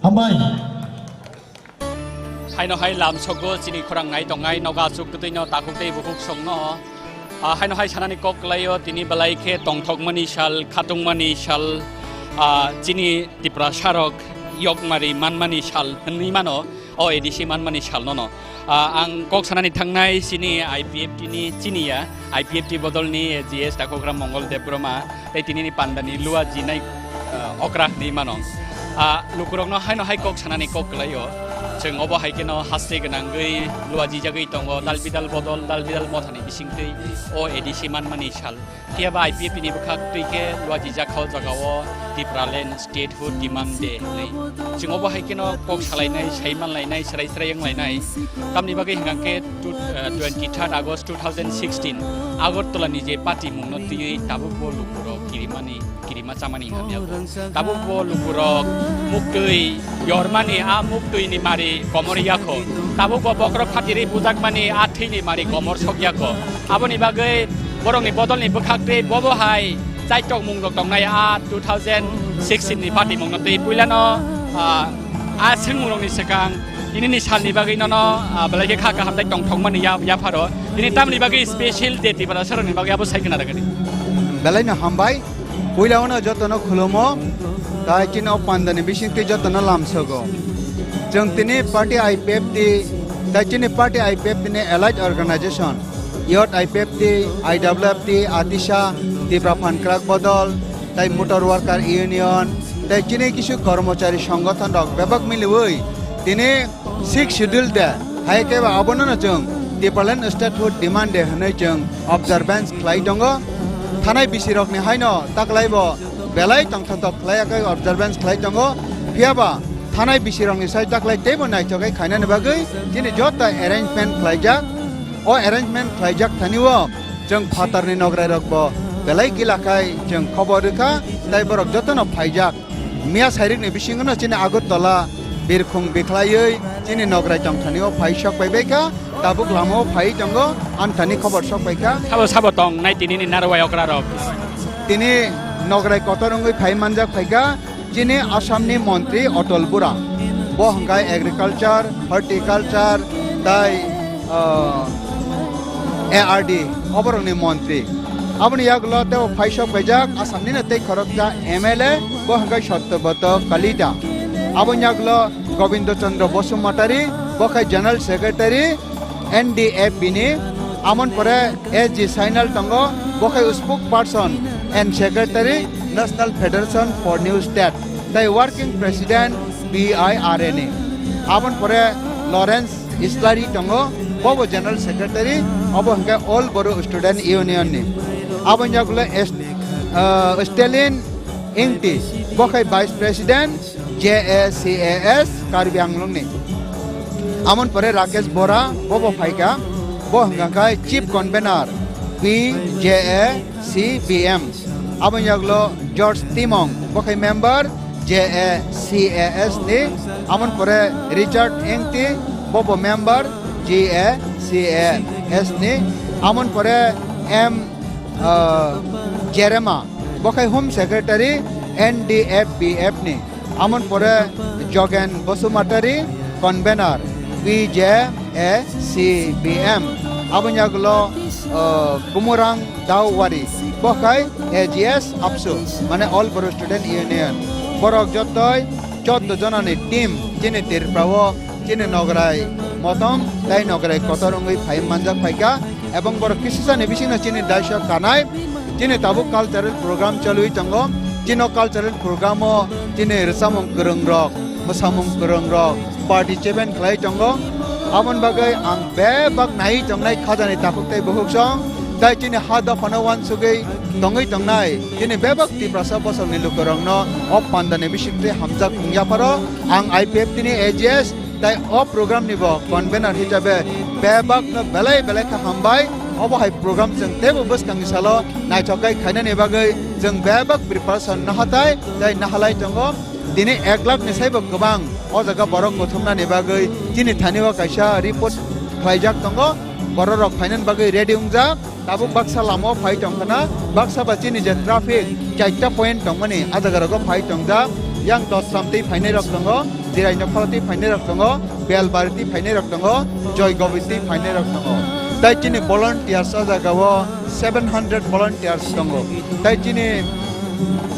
Hambai. Haino hai lamsogo chini khorang nai tongnai noga aswk twtwi no takhuk tei bukhuk songno. Ah, haino hai sanani kok kwlaio tini belai khe tongthokmani sal, khatungmani sal, ah, chini Tiprasa rok yokmari manmani sal hwnwi mano, o A D C manmani sal nono. Ah, ang kok sanani thangnai chini I P F T ni chini ya, I P F T bodolni A G S Takhugram Mongol Debbarma, tei tinini pandani lua jinai, ah, okra hinwi mano. Ah, lukurokno haino hai kok sanani kok kwlaio. Chwng obo hai kheno haste gwnangwi lua jijagwi tongo, dal bidal bodol, dal bidal mothani bisingtwi o A D C manmani sal. Phiya ba I P F T ni bwkhak twi khe lua jijak kha o jagao Tipraland Statehood Demand Day hinwi. Chwng obo hai kheno kok salainai, saimanlainai, srai srai wnglainai. Tamni bagwi hwnkha khe tu-, eh, twenty third August two thousand sixteen Agartala ni je party mungno twiwi tabuk bo lukurok kirimani, kirima chamani hamya bo. Tabuk bo lukurok muktwi yormani a muktwi ni mari komor yakho. Tabuk bo bokrok phatiri bujakmani a thwini mari komor sok yakho. Aboni bagwi borokni bodolni bwkhak twi bobo hai chaitok mungrok tongnai a two thousand sixteen ni party mungno twi puilano, ah, a swngmungrokni swkang tinini salni bagwi nono, ah, belai khe kha kaham tei tongthokmani ya, yapharo. Tini tamni bagwi special day Tiprasarokni bagwi abo sai khna rwgadi. Belai no hambai. Puila ono jotono khulumo, tai chini o pandani bisingtwi jotono lamsogo. Chwng tini party I P F T, tai chini party I P F T ni allied organization, Youth I P F T, I W F T, Atisha, Tipra Phan Kwrak Bodol, tai Motor Worker Union, tai chini kisu kormochari songothon rok bebak miliwi tini Sixth Schedule de, hai khe ba abono no chwng Tipraland Statehood Demand Day hwnwi chwng observance khlai tongo. Thanai bisirokni haino taklai bo belai tongthokthok khlai khe observance khlai tongo. Phiya ba thanai bisirokni sai taklai teibo naithok khe khainani bagwi chini joto arrangement khlaijak. O arrangement khlaijak thani o chwng phatarni nograi rok bo belai gila khai chwng khobor rwkha, tai borok jotono phaijak. Miya sairikni bisingo no chini Agartala birkhung bikhlaiwi chini nograi tongthani o phai sok pai bai kha, tabuk lama o phai tongo, anthani khobor sok pai kha. Sabo sabo tong nai tini ni narwai okra rok. Tini nograi kotor wngwi phai manjak phai kha chini Assam ni montri Atal Bora. Bo hwnkha agriculture, horticulture, tai, ah, A R D, oborokni montri. Aboni yagulo tebo phaisok paijak Assam nino tei khoroksa M L A, bo hwnkhe Satyabroto Kalita. Aboni yagulo Gobindo Chandra Basumatary, bo khe General Secretary N D F B ni. Amon pore S G Sainal tongo, bo khe spokesperson and secretary National Federation for New State, tai working president B I R N A. Aboni pore Lawrence Islari tongo, bobo General Secretary, obo hwnkhe All Bodo Student Union ni. Aboni yagulo est-, ah, Stalin Ingti, bo khe Vice President J A C A S Karbi Anglong ni. Amon pore Rakesh Bora, bobo phaikha, bo hwnkha khe Chief Convener B J A C B M. Aboni yagulo George Timong, bo khe member J A C A S ni. Amon pore Richard Engti, bobo member J A C A S ni. Amon pore M, ah, Jerema, bo khe Home Secretary N D F B F ni. Amon pore Jogen Basumatary, convener B J A C B M. Aboni yagulo, ah, Kumurang Dauwari, bo khai A G S ABSU, mane All Bodo Student Union. Borok jotoi choddo jonani team chini Tripura o, chini nograi motom tai nograi kotor wngwi phai manjak phaikha. Ebong borok kisisani bisingno chini daisok kanai, chini tabuk cultural program chalwi tongo. Chini o cultural program o chini rwchapmung kwrwngrok, mwsamung kwrwngrok participant khlai tongo. Aboni bagwi ang bebak naiwi tongnai khajani takhuk tei bukhuksong, tai chini ha dophano uansugwi tongwi tongnai chini bebak Tiprasa bosongni lukurokno o pandani bisingtwi hamjak wng yapharo ang I P F T ni A G S tai o program ni bo convener hisabe bebak no belai belai kha hambai. Obo hai program chwng teibo bwskang ni salo naithok khe khainani bagwi chwng bebak preparation nahatai tai nahalai tongo. Tini ek lakh ni saibo kwbang o jaga borok kuthumnani bagwi chini thani o kaisa report khlaijak tongo. Borok rok phainani bagwi ready wngjak. Tabuk baksa lama o phai tongkhana, baksa ba chini je traffic chaita point tongmani, a jaga rogo phai tongjak. Yang Dosram twi phainai rok tongo, Jirai Nokhora twi phainai rok tongo, Belbari twi phainai rok tongo, Joy Gobi twi phainai rok tongo. Tai chini volunteers o jaga o seven hundred volunteers tongo. Tai chini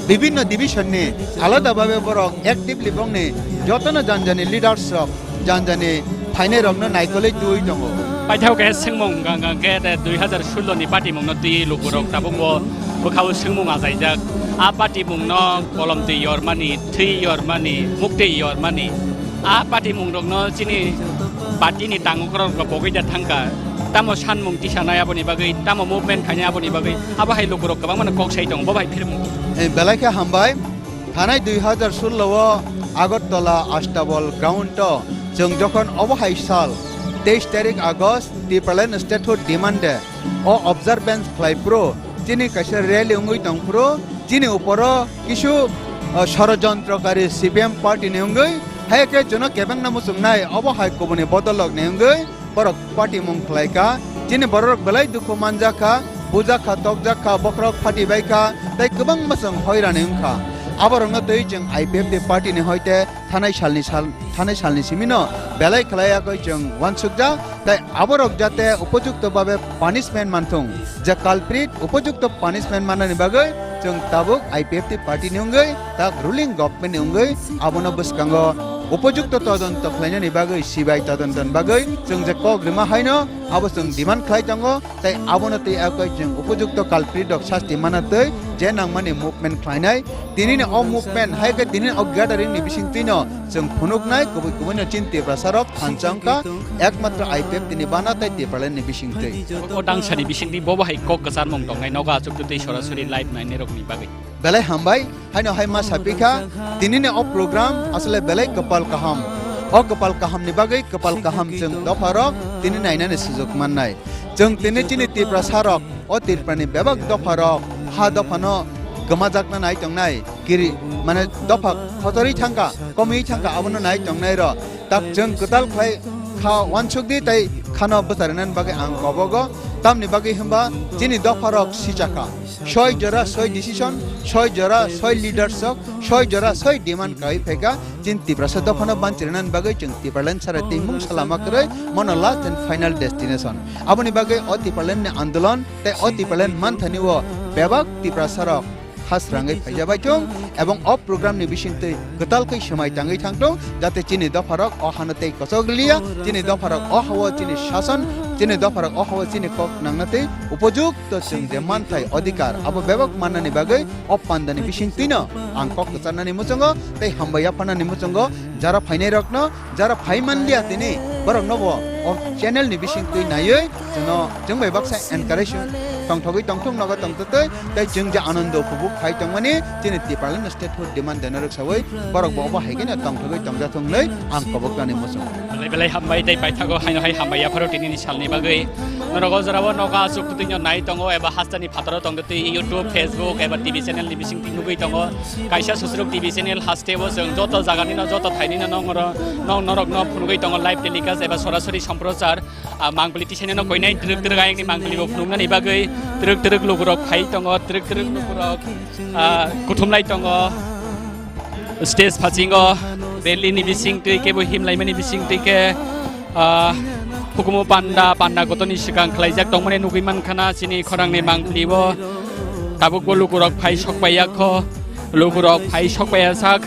bibinno division ni alada babe borok actively bongni jotono janjani leaders rok janjani phainai rokno naikolwi twiwi tongo. Paithak khe swngmung hwnkha hwnkha khe de dui hazar sullo ni patimung no twi lukurok tabuk bo bwkhao swngmung achaijak. A patimung no kolom twi yormani, thwi yormani, muktwi yormani. A patimung rokno chini party ni tango korok rok bogwi da thangkha. Tamo sanmung tisanai aboni bagwi, tamo movement khainai aboni bagwi, abo hai lukurok kwbangma no kok sai tongo, bo bai phirmung. Eh, belai khe hambai. Thanai dui hazar sullo o Agartala Astabal ground o chwng jokhon obo hai sal teis tarik August Tipraland statehood demand day o observance khlai phuru chini kaisa rally wngwi tong phuru chini uporo kisu, o, sorojontrokari C P M party ni wngwi hai khe chwngno kebengna muchungnai obo hai kubuni bodolrok ni wngwi borok patimung khlai kha. Chini bororok belai dukhu manjak kha, bujak kha, tokjak kha, bokhorok phati bai kha, tei kwbangma chwng hoirani wng kha. Aborokno twi chwng I P F T party ni hoite thanai salni sal, thanai salni simino belai khlai yakwi chwng uansukjak, tei aborok jate upojukto babe punishment manthung. Je culprit upojukto punishment mannani bagwi chwng tabuk I P F T party ni wngwi tak ruling government ni wngwi abono bwskango upojukto todonto khlainani bagwi, C B I todontoni bagwi chwng je kok rima haino abo chwng demand khlai tongo, tei abono twi yakwi chwng upojukto culprit rok sasti mana twi je nangmani movement khlainai. Tinini o movement hai khe tinini o gathering ni bisingtwino chwng phunuknai kubui kubuino chini Tiprasa rok thansa wngkha, ekmatro I P F T ni bana tei Tipraland ni bisingtwi. O dangsani bisingtwi bobo hai kok kwcharmung tongnai nogo achuk twi sorasori live nainai rokni bagwi. Belai hambai, haino hai ma sapikha, tinini o program asole belai kwpal kaham. O kwpal kahamni bagwi kwpal kaham chwng dopharok tini nainani sujuk mannai. Chwng tini chini Tiprasa rok, o Tiprani bebak dopharok, ha dophano gwmajakna nai tongnai, kiri, mane dopha khotorwi thangkha, komwi thangkha, abono nai tongnai rok. Tak chwng kwtal khlai kha uansuk di tei khano bwcharinani bagwi ang kobogo. Tamni bagwi hwnba chini dopharok sichakha. Soi jora soi decision, soi jora soi leaders rok, soi jora soi demand kaiwi phaikha. Chini Tiprasa dophano banchirinani bagwi chwng Tipraland sara twi mungsa lama kwrwi, mono last and final destination. Aboni bagwi o Tipraland ni andolon tei o Tipraland manthani o bebak Tiprasa rok ha srangwi phaijabai thung, ebong o program ni bisingtwi kwtal khe swmai tangwi thang thung, jate chini dopharok o hano tei kochok liya, chini dopharok o hao chini sason, chini dopharok o hao chini kok nangna tei upojukto chwng je manthai odhikar abo bebak mannani bagwi o pandani bisingtwino ang kok kwcharnani muchungo tei hambai yapharnani muchungo jara phainairokno, jara phai manliya tini, borokno bo o channel ni bisingtwi naiwi chwngno chwng bai baksa encourage tongthogwi tongthok nogo tongtwtwi tei chwng je anondo upobhog khai tongmani chini Tipraland statehood demand dena rwksawi borok bo obo hai kheno tongthogwi tongjathung hinwi ang koboknani muchungo. Belai belai hambai tei paithago haino hai hambai yapharo tinini salni bagwi. Norok o jorao nogo achuk twino nai tongo eba hasteni phataro tongtwi YouTube, Facebook eba T V channel ni bisingtwi nugwi tongo. Kaisa susruk T V channel hasteo chwng joto jaganino, joto thainino nongoro, nong norokno phunugwi tongo live telecast eba sorasori somprochar. Ah, mangpili tisaino koinai twrwk twrwk ayangni mangpili bo phunuknani bagwi twrwk twrwk lukurok phai tongo, twrwk twrwk lukurok, ah, kuthumlai tongo. Stage phasingo rally ni bisingtwi kebo himlaimani bisingtwi khe, ah, hukumu panda, panda gotoni swkang khlaijak tongmani nugwi mankhana chini khorangni mangpili bo. Tabukbo lukurok phai sokpaiya kho, lukurok phai sokpaiya sak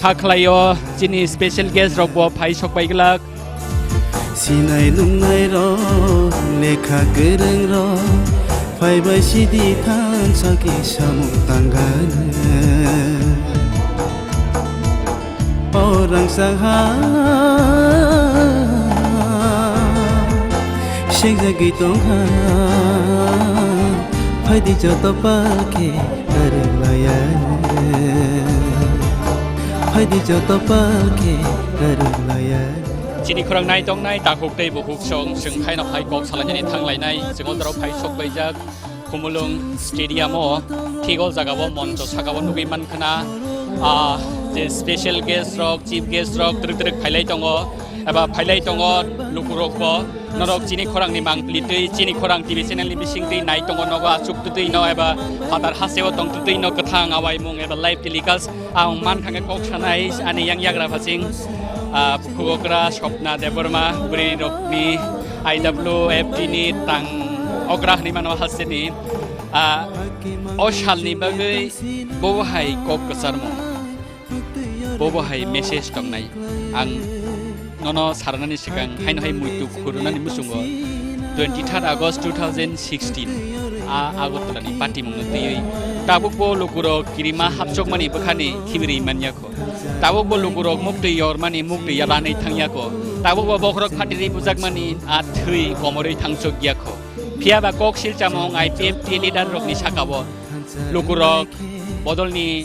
kha khlaio, chini special guest rokbo phai sokpai glak. Sinai nungnai rok, lekha kwrwng rok, phaibai sidi thansa ki samung tangani. O rangchak ha sengjagwi tongkha, phaidi joto palke karwng laya. Phaidi joto palke karwng laya. Chini khorang nai tongnai takhuk tei bukhuk song chwng haino hai kok salainani thanglainai, chwng o dorok phai sokbaijak. Khumulwng Stadium o thik o jaga o moncho saka o nugwi mankhana, ah, je special guest rok, chief guest rok twrwk twrwk phailai tongo, eba phailai tongo lukurok bo. Norok chini khorang ni mangpili twi, chini khorang T V channel ni bising twi nai tongo nogo achuk twi no eba phatar hasteo tong twi no kwthang awaimung eba live telecast ang man thangkhe kok sanai ani yang yagra phasing, ah, bukhuk okra Swapna Debbarma bwrwi rok ni I W F T ni tang okra hwnwi mano haste ni, ah, o sal ni bagwi bo hai kok kwcharmung. Bobo hai message tongnai. Ang nono sarnani swkang haino hai muitu khurunani muchungo twenty third August two thousand sixteen a Agartala ni patimungno twiwi tabukbo lukurok kirima hapchokmani bwkhani khibiri manya kho. Tabukbo lukurok muktwi yormani muktwi yalanwi thangya kho. Tabukbo bokhorok phatiri bujakmani a thwi komorwi thangchokya kho. Phiyaba kok silchamung I P F T leader rokni sakao lukurok bodolni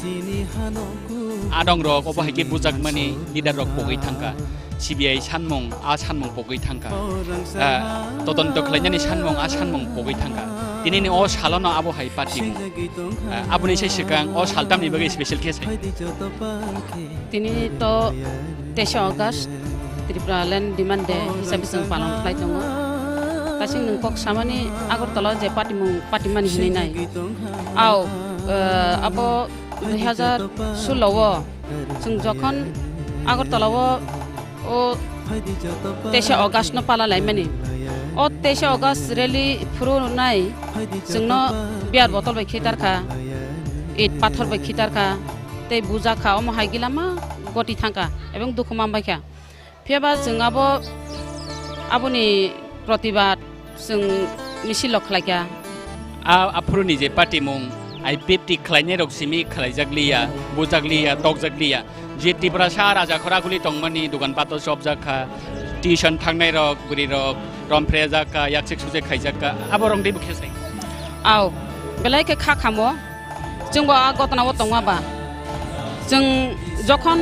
adongrok obo hai khe bujakmani leader rok pogwi thangkha. C B I sanmung, a sanmung pogwi thangkha. Ah, todonto khlainani sanmung, a sanmung pogwi thangkha. Tinini o salono abo hai patimung. Ah, aboni sai swkang o saltamni bagwi special khe sai. Tini to teisa August Tripura Land Demand Day hisabe chwng palon khlai tongo. Tasing nwng kok samani Agartala je patimung patimani hinwi nai. Au, eh, abo dui hazar solo o chwng jokhon Agartala o, o teisa August no pala laimani. O teisa August rally phuru nai chwngno beer bottle bai khitar kha, it pathor bai khitar kha, tei bujak kha, omo hai gila ma goti thang kha, ebong dukhu man bai kha. Phiya ba chwng abo, aboni protibad chwng misil rok khlai kha. A, aphuru ni je patimung, I P F T khlainai rok simi khlaijak liya, bujak liya, tokjak liya. Je Tiprasa raja khoraguli tongmani dogan pato chopjak kha, tuition thangnai rok, bwrwi rok romphre jak kha, yaksik sujak khaijak kha, abo rong dei bo khe sai. Au, belai khe kha khamo. Chwngbo a gotona o tongma ba. Chwng jokhon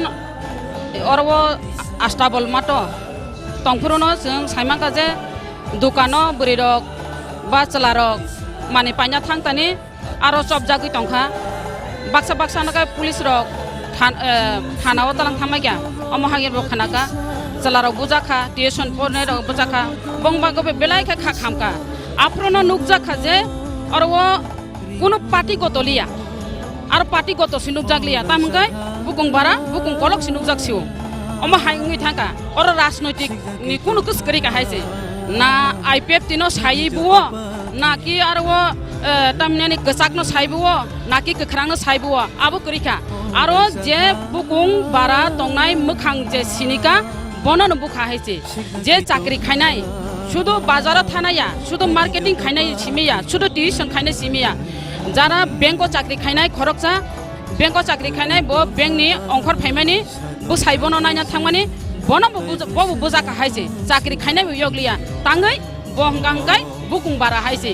oro o astabol mato tongphuru no chwng sai mankha je dukano bwrwi rok ba chwla rok mani paina thang tani aro chopjagwi tongkha. Baksa baksa no khe police rok than-, eh, thana o talang thangma kya omo hagir bo khana kha. Chwla rok buja kha, tuition pornai rok buja kha. Bong bagwi belai khe kha kham kha. Aphuru no nukjak kha je oro o Kuno party goto liya. Aro party goto si nukjak liya. Tam hwnkhe bukung bara, bukung kolok si nukjak sio. Omo hai wngwi thangkha. Oro rajnoitik ni kuno kwskwrwi kahai se. Na I P F T no saiwi buo, na ki aro o, eh, tamni ani kwchak no sai buo, na ki kwkhrang no sai buo. Abo kwrwi kha. Aro je bukung bara tongnai mwkhang je sinika, bono no bukha hai se. Je chakri khainai, sudu bazaro thanaya, sudu marketing khainai simiya, sudu tuition khainai simiya. Jara bank o chakri khainai khoroksa, bank o chakri khainai bo bank ni ongkhor phaimani, bwsai bono naina thangmani, bono bo buja-, bo bo bujak kahai se, chakri khainai bo yokliya. Tangwi bo hwnkha hwnkhe bukung bara hai se.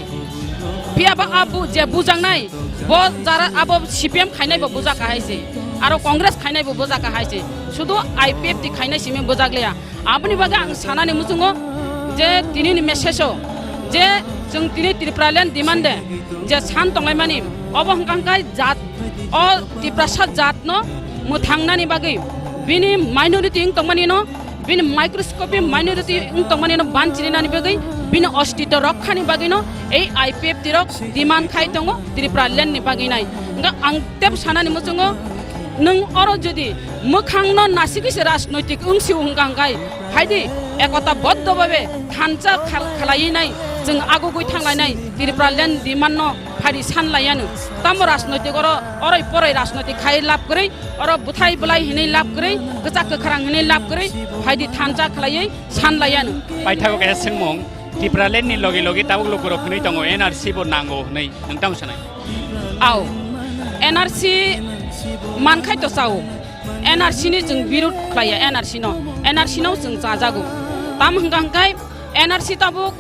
Phiya ba a bu-, je bujaknai, bo jara abo C P M khainai bo bujak kahai se, aro Congress khainai bo bujak kahai se, sudu I P F T khainai simi bujak liya. Aboni bagwi ang sanani muchungo je tini ni message o je chwng tini Tripura land demand de je san tonglaimani obo hwnkha hwnkhe jat o Tiprasa jat no mwthangnani bagwi bini minority wng tongmani no bini microscopic minority wng tongmani no ban chininani bagwi bini ostitw rokkhani bagwi no ei I P F T rok demand khai tongo Tripura land ni bagwi nai. Hwnkhe ang tebo sanani muchungo nwng oro jodi Mwkhangno nasigwi se rajnoitik wngsi wngkha hwnkhe, phaidi ekota boddo babe thansa khal-, khlaiwi nai, chwng agugwi thanglainai, Tripura land demand no phaidi sanlaiyano. Tamo rajnoitik oro, oroi poroi rajnoitik khai lab kwrwi, oro bwthai bwlai hinwi lab kwrwi, kwchak kwkhrang hinwi lab kwrwi, phaidi thansa khlaiwi sanlaiyano. Paithago kaisa swngmung, Tripura land ni logi logi tabuk lukurok hwnwi tongo N R C bo nango hwnwi, nwng tamo sanai? Ao, N R C mankhai to chao. N R C ni chwng birud khlaiya, N R C no. N R C no chwng chajago. Tam hwnkha hwnkhe N R C tabuk,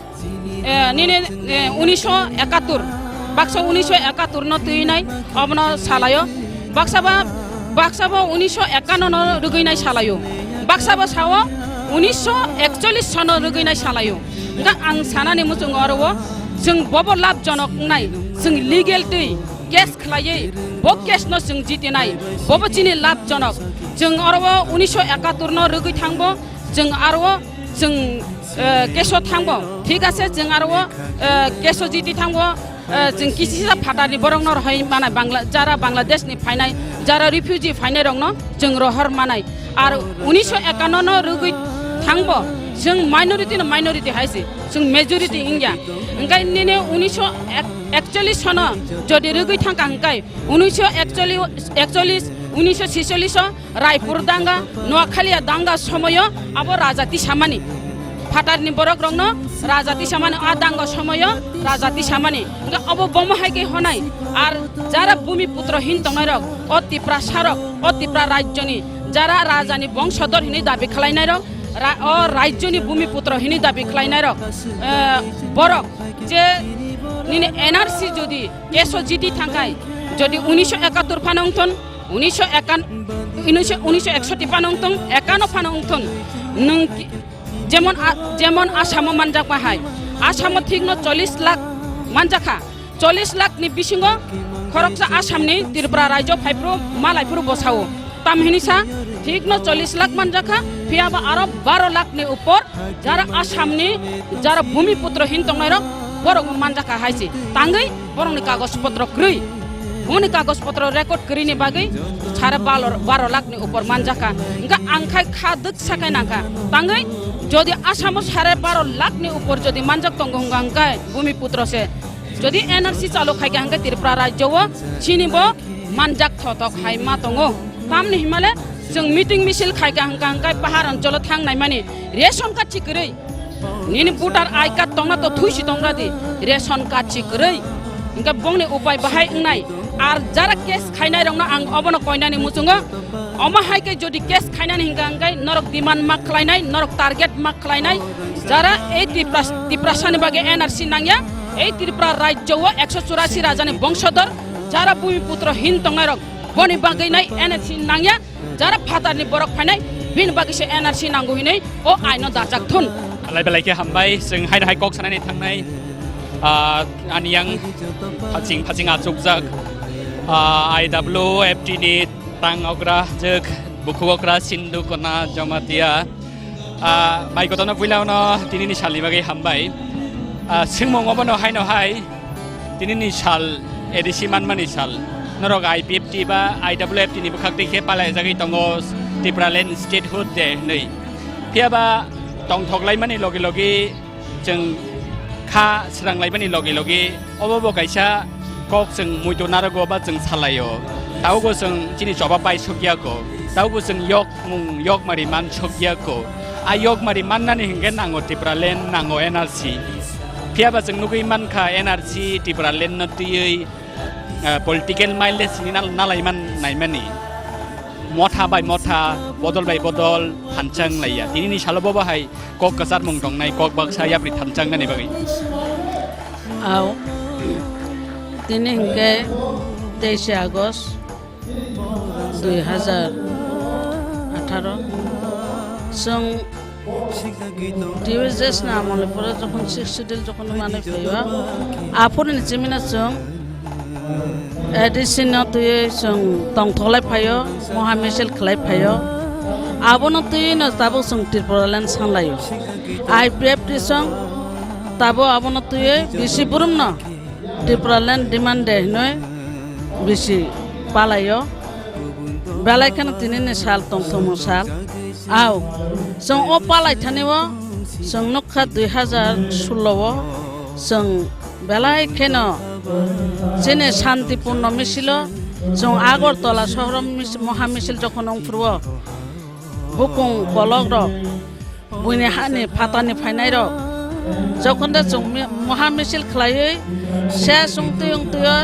eh, nini, eh, unisho ekattur, baksa unisho ekattur no twinai, obono salaio. Baksa ba, baksa bo unisho ekkanno no rwgwinai salaio. Baksa bo sao unisho ekchollish sono rwgwinai salaio. Hwnkha ang sanani muchungo oro o chwng bobo labhjonok wngnai, chwng legal twi case khlaiwi bo case no chwng jitinai, bobo chini labhjonok. Chwng oro o unisho ekattur no rwgwi thangbo, chwng aro o Chwng, eh, keso thango, thik ase, chwng aro, eh, keso jiti thango, eh, chwng kisisa phatarni borokno rohoi manai Bangla, jara Bangladeshni phainai, jara refugee phainairokno chwng rohor manai. Ar unisho ekanno no rwgwi thangbo, chwng minority no minority hai se, chwng majority wngya. Hwnkhe nini unisho ekchollish sono jodi rwgwi thangkha hwnkhe, unisho ekchollish, ekchollish, unisho chisollish o Raipur danga, Noakhaliya danga somoyo abo rajati samani. Phatarni borok rokno rajati samani, a danga somoyo rajati samani. Hwnkhe abo bomo hai khe honai. Ar jara bumi putro hin tongnai rok, o Tiprasa rok, o Tipra rajyoni jara rajani bongsodor hinwi dabi khlainai rok, ra-, o rajyoni bumi putro hinwi dabi khlainai rok, eh, borok je nini N R C jodi keso jiti thangkhai, jodi unisho ekattor phano wngthon, unisho ekan, unisho, unisho eksoti phano wngthon, ekano phano wngthon, nwng ki-, jemon a-, jemon Asamo manjakma hai, Asamo thikno chollish lakh manjakha, chollish lakh ni bisingo khoroksa Asamni Tripura rajyo phaiphuru malaiphuru bosao. Tam hinwi sa, thikno chollish lakh manjakha, phiya ba aro baro lakh ni upor jara Asamni jara bhumi putro hin tongnai rok borok bo manjakha hai se. Tangwi borokni kagoj potro kwrwi. Boni kagoj potro record kwrwini bagwi sare baro, baro lakh ni upor manjakha. Hwnkhe ang khai kha dwk sakai nangkha. Tangwi jodi Asamo sare baro lakh ni upor jodi manjak tongo hwnkha hwnkhe bhumi putro se. Jodi N R C chalo khaikha hwnkhe Tripura rajyo o chini bo manjak thothok hai ma tongo. Tamni himale chwng meeting misil khaikha hwnkha hwnkhe pahar oncholo thang naimani ration card si kwrwi. Nini voter I card tongna to thuisi tongra di, ration card si kwrwi. Hwnkhe bongni upai bahai wngnai. Ar jara case khainai rokno ang obono koinani muchungo. Omo hai khe jodi case khainani hwnkha hwnkhe norok demand ma khlainai, norok target ma khlainai. Jara ei Tipras-, Tiprasani bagwi N R C nangya, ei Tripura rajyo o ekso churasi rajani bongsodor, jara bhumi putro hin tongnai rok, boni bagwi nai N R C nangya, jara phatarni borok phainai, bini bagwi se N R C nango hinwi o aino dachak thun. Belai belai khe hambai, chwng haino hai kok sanani thangnai, ah, ani yang phaching phaching achukjak, ah, I W F T ni tang okra jwk, bukhuk okra Sindhu Kona Jamatia. Ah, mai kotorno puila ono tinini salni bagwi hambai. Ah, swngmung obono haino hai, tinini sal, A D C manmani sal. Norok I P F T ba I W F T ni bwkhak twi khe palaijagwi tongo Tipraland Statehood Day hwnwi. Phiya ba tongthok laimani logi logi chwng kha swrang laimani logi logi obo bo kaisa kok chwng muitu narago ba chwng salaio. Tabukbo chwng chini choba pai sokya ko. Tabukbo chwng yok mung yokmari man sokya ko. A yokmari mannani hwnkhe nango Tipraland, nango N R C. Phiya ba chwng nugwi mankha N R C Tipraland no twiwi, ah, political mileage ni nal-, nalai man naimani. Motha bai motha, bodol bai bodol phanchang laiya. Tinini salo bobo hai kok kwcharmung tongnai, kok baksa yapri thanchang nani bagwi. Au. Tini hwnkhe teishe August dui hazar atharo. Chwng T U J S ni amolni pore jokhon Sixth Schedule jokhon manwi phaio, aphuruni chimino chwng A D C no twiwi chwng tongthoklai phaio, moha misil khlai phaio. Abono twiwi no tabuk chwng Tripuraland sanlaio. I P F T chwng tabuk abono twiwi bisi burumno Tripuraland Demand Day hinwi bisi palaio. Belai kheno tinini sal tongthokmung sal. Au, chwng o palai thani o chwng nukha dui hazar sullo o chwng belai kheno chini santipurno misilo chwng Agartala sohoro mis-, moha misil jokhon wngphuru o bukung kolok rok buini hani phatani phainai rok jokhon de chwng mi-, moha misil khlaiwi ses wngtwi wngtwi o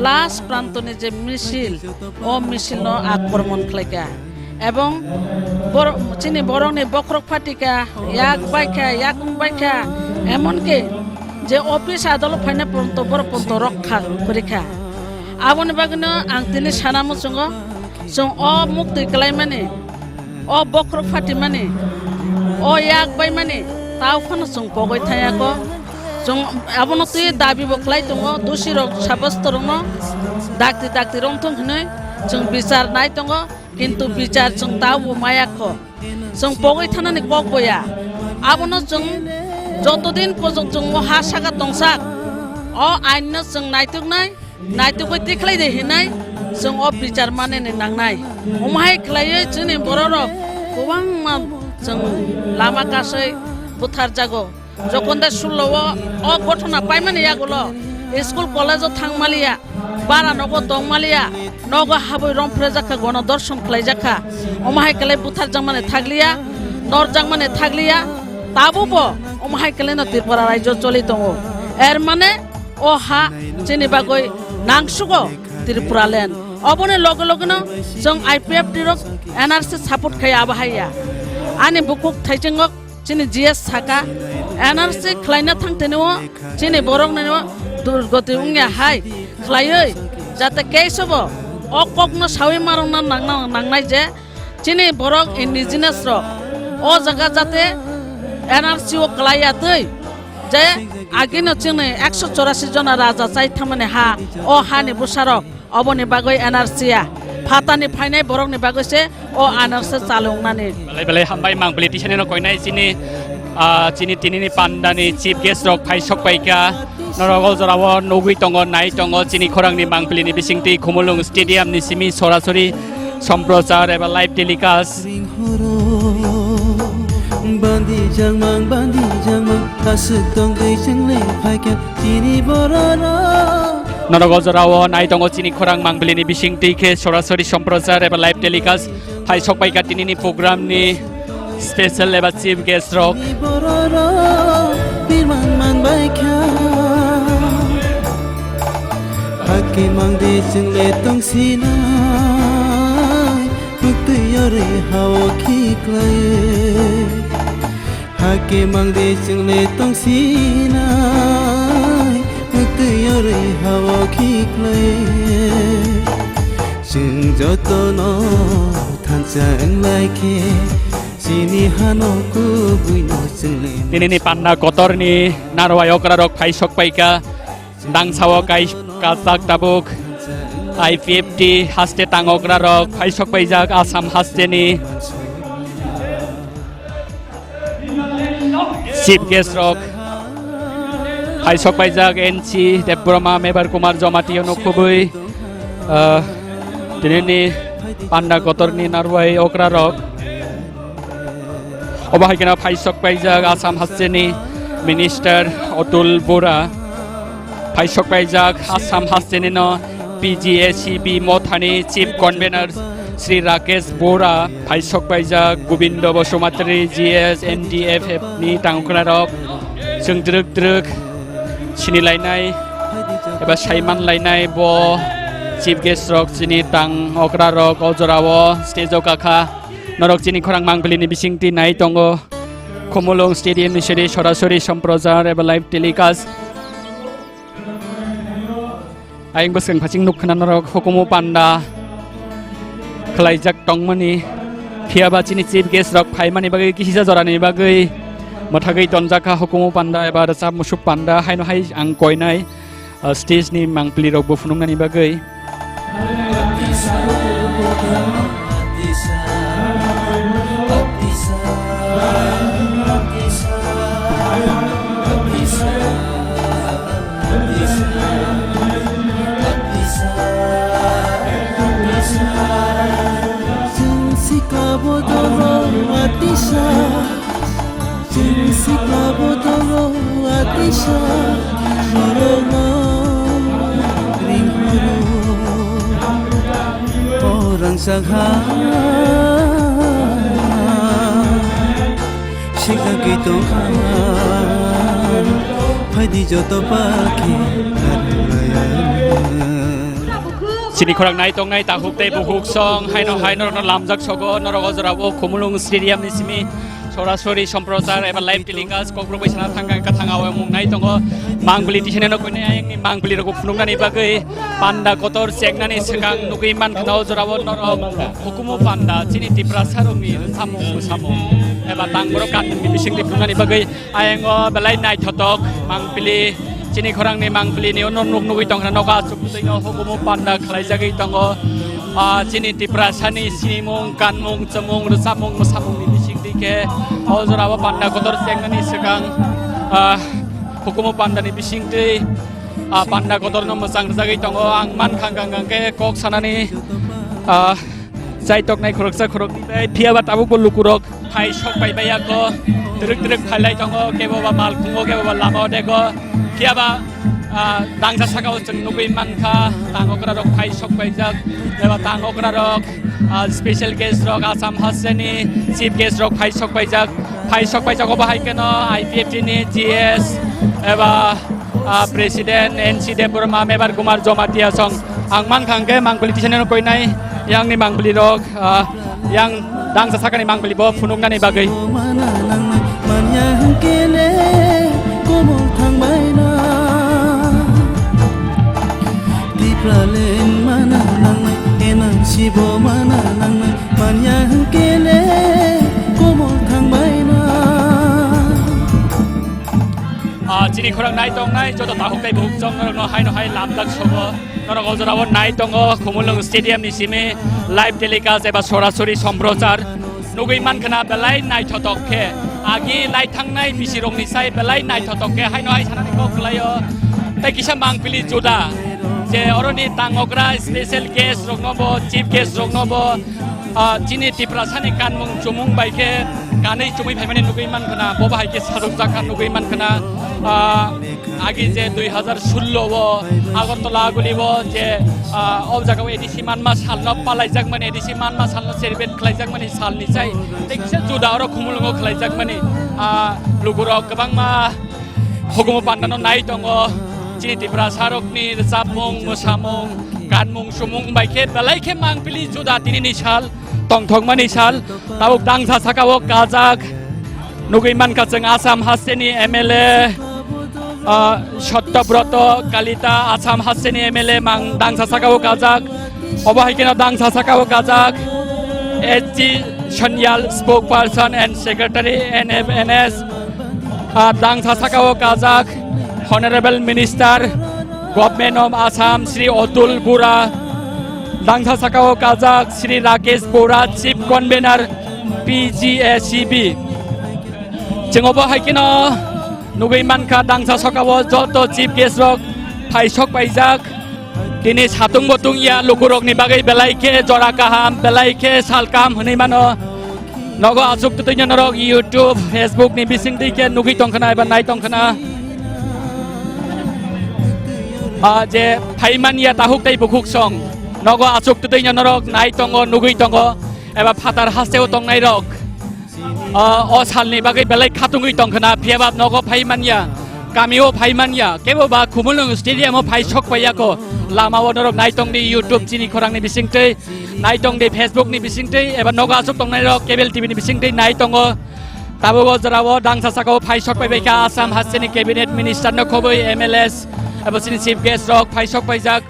last prantoni je misil, o misil no akromon khlaikha. Ebong bor-, chini borokni bokhorok phatikha, yak baikha, yakung baikha, emonki je office adolo phaina porjonto borok porjonto rokha kwrwikha. Aboni bagwino ang tini sana muchungo, chwng o muktwi kwlaimani, o bokhorok phatimani, o yak baimani, tao phano chwng pogwi thangya kho. Chwng abono twi dabi bo khlai tongo, dusirok sabasto rokno dakti dakti romthung hinwi chwng bichar nai tongo. Kintu bichar chwng tao bo maya kho. Chwng pogwi thanani kok boya. Abono chwng jotodin pojok chwng o ha saka tongsak, o ainno chwng naituknai, naitugwi tikhlai de hinai chwng o bichar manani nangnai. Omo hai khlaiwi chini bororok kwbangma chwng lama kasui butharjago. Jokon de sullo o, o gothona paimani yagulo school college o thangmaliya, bara nogo tongmaliya, nogo habwi romphrejakha, gono dorshon khlaijakha. Omo hai khlai butharjakmani thakliya, norjakmani thakliya, tabubo omo hai khlaino Tripura raijo choli tongo. Er mane o ha chini bagwi nangsugo Tripura land. Oboni loge logeno chwng I P F T rok N R C support khai abo haiya. Ani bukuk thaichingo chini G S saka, N R C khlaina thangtini o chini borokni o durgoti wngya hai khlaiwi jate kesobo o kokno sawi marwkna nangna, nangnai je chini borok indigenous rok o jaga jate N R C o kwlaiya twi je agino chini ekso chorasi jona raja chai thangmani ha, o hani bwsarok oboni bagwi N R C ya phatani phainai borokni bagwi se o N R C chalungnani. Belai belai hambai mang politician no koinai chini, ah, chini tinini pandani chief guest rok phai sok paika. Norok o jorao nugwi tongo, nai tongo chini khorangni mangpili ni bisingtwi Khumulwng Stadium ni simi sorasori somprochar eba live telecast. Bandi jangmang, bandi jangmang, aswk tongwi chwngleng phaikha chini bororok. Norok o jorao nai tongo chini khorang mangpili ni bisingtwi khe sorasori somprochar eba live telecast phai sok paika tinini program ni special eba chief guest rok. Bororok birman man bai kha. Hakhe mang de chwngle tong sinai, muktwi yorwi hao khiklai. Hakhe mang de chwngle tong sinai, muktwi yorwi hao khiklai. Chwng jotono thansa wnglai khe, chini hano kubui no chwngle. Tinini panda kotorni narwai okra rok phai sok paika, dangsao kai kajak tabuk I P F T haste tang okra rok phai sok paijak Assam hasteni. Chief guest rok phai sok paijak N C Debbarma, Mebar Kumar Jamatia no khubui, ah, tinini panda kotorni narwai okra rok. Obo hai kheno phai sok paijak Assam hasteni Minister Atul Bora. Phai sok paijak Assam hasteni no P G A C B mothani Chief Convener Sri Rakesh Bora, phai sok paijak Gobindo Basumatary G S N D F F ni tang okra rok. Chwng drwk drwk sini lainai eba saiman lainai bo chief guest rok chini tang okra rok o jorao stage o kakha. Norok chini khorang mangpili ni bisingtwi nai tongo Khumulwng Stadium ni siri sorasori somprochar eba live telecast. Ayang bwskang phaching nuk khna norok hukumu panda khwlaijak tongmani, phiya ba chini chief guest rok phaimani bagwi kisa jorani bagwi mwthagwi tonjak kha hukumu panda eba rwchap musuk panda haino hai ang koinai, ah, stage ni mangpili rok bo phunuknani bagwi. Chwng sikla bodolo atisa, chwng sikla bodolo atisa, norokno ringhoro. O rangchak ha, sikagwi tongkha, phaidi joto palki narwlaya. Chini khorang nai tongnai takhuk tei bukhuk song haino hai norokno lamjak sogo, norok o jorao Khumulwng Stadium ni simi sorasori somprochar eba live telecast kokborok bai sana thangkha, wngkha thang o mung nai tongo. Mangpili tisane no koinai ayangni mangpili rokbo phunuknani bagwi panda kotor chengnani swkang nugwi mankha o jorao norok hukumu panda chini Tiprasa rokni samung samung eba tang borok kanmungni bisingtwi phunuknani bagwi. Ayang o belai naithotok mangpili, chini khorangni mangpili ni ono nuk nugwi tongkha, nogo aswk bwtwi no hukumu panda khlaijagwi tongo. Ah, chini Tiprasani sinimung, kanmung, chwmung, rwchapmung, mwsamung ni bisingtwi khe O jorao panda kotor chengnani swkang, ah, hukumu pandani bisingtwi, ah, panda kotorno mwchang rwjagwi tongo. Ang mankha hwnkha hwnkha khe kok sanani, ah, chaitoknai khoroksa khoroknwi tei phiyaba tabukbo lukurok phai sok pai baiya kho, twrwk twrwk phailai tongo, kebo ba malkhungo, kebo ba lama odego, phiyaba, ah, dangsa sakao chwng nugwi mankha, tang okrarok phai sok paijak, eba tang okrarok, ah, special guest rok, Assam hasteni chief guest rok phai sok paijak, phai sok paijak obo hai kheno I P F T ni G S eba, ah, president N C Debbarma, Mebar Kumar Jamatia song ang mankha hwnkhe mangpili tisani koinai yangni mangpili rok. Ah, yang dangsa sakani mangpili bo phunuknani bagwi. Mana nangnai, manya hwnkhe le komol thangbai na. Tipraland mana nangnai, N R C bo mana nangnai, manya hwnkhe le komol thangbai na. Ah, chini khorang nai tongnai joto takhuk tei bukhuk chong norokno haino hai lamjak sobo. Norok o jorao nai tongo, Khumulwng Stadium ni simi live telecast eba sorasori somprochar nugwi mankha na belai naithotok khe. Agi lai thangnai bisirokni sai belai naithotok khe haino hai sanani kok khlaio. Tei kisa mangpili juda je oroni tangokra special guest rokno bo, chief guest rokno bo, ah, chini Tiprasani kanmung chumung bai khe kanwi chumui phaimani nugwi mankha na, bo bahai khe sajokjak kha nugwi mankha na. Ah, agi je dui hazar sullo o Agartala guli o je, ah, o jaga o A D C manma salno palaijakmani, A D C manma salno celebrate khlaijakmani salni sai tei kisa juda oro Khumulwngo khlaijakmani, ah, lukurok kwbangma hukumu pandano nai tongo. Chini Tiprasarokni rwchapmung, mwsamung, kanmung, sumung bai khe belai khe mangpili juda tinini sal, tongthokmani sal. Tabuk dangsa sakao kajak nugwi mankha chwng Assam hasteni M L A, ah, Satyabroto Kalita, Assam hasteni M L A mang dangsa sakao kajak. Obo hai kheno dangsa sakao kajak H G Sanyal, spokesperson and secretary N F N S. Ah, dangsa sakao kajak Honorable Minister, Government of Assam, Shri Atul Bora. Dangsa sakao kajak Shri Rakesh Bora, Chief Convener, P G A C B. Chwng obo hai kheno nugwi mankha, dangsa sakao joto chief guest rok phai sok paijak. Tini satung bo tungya, lukurokni bagwi belai khe jora kaham, belai khe sal kaham hwnwi mano. Nogo achuk twtwino norok YouTube, Facebook ni bisingtwi khe nugwi tongkhna eba nai tongkhna. Ah, je phaimanya takhuk tei bukhuk song. Nogo achuk twtwino norok nai tongo, nugwi tongo, eba phatar hasteo tongnairok. Ah, o salni bagwi belai khatungwi tongkhna, phiyaba nogo phaimanya, kamio phaimanya, kebo ba Khumulwng Stadium o phai sok paiyakho. Lamao norok nai tongdi YouTube chini khorangni bisingtwi. Nai tongdi Facebook ni bisingtwi eba nogo achuk tongnairok cable T V ni bisingtwi nai tongo. Tabuk o jorao dangsa sakao phai sok paibaikha Assam hasteni cabinet minister no khobwi M L As eba chini chief guest rok phai sok paijak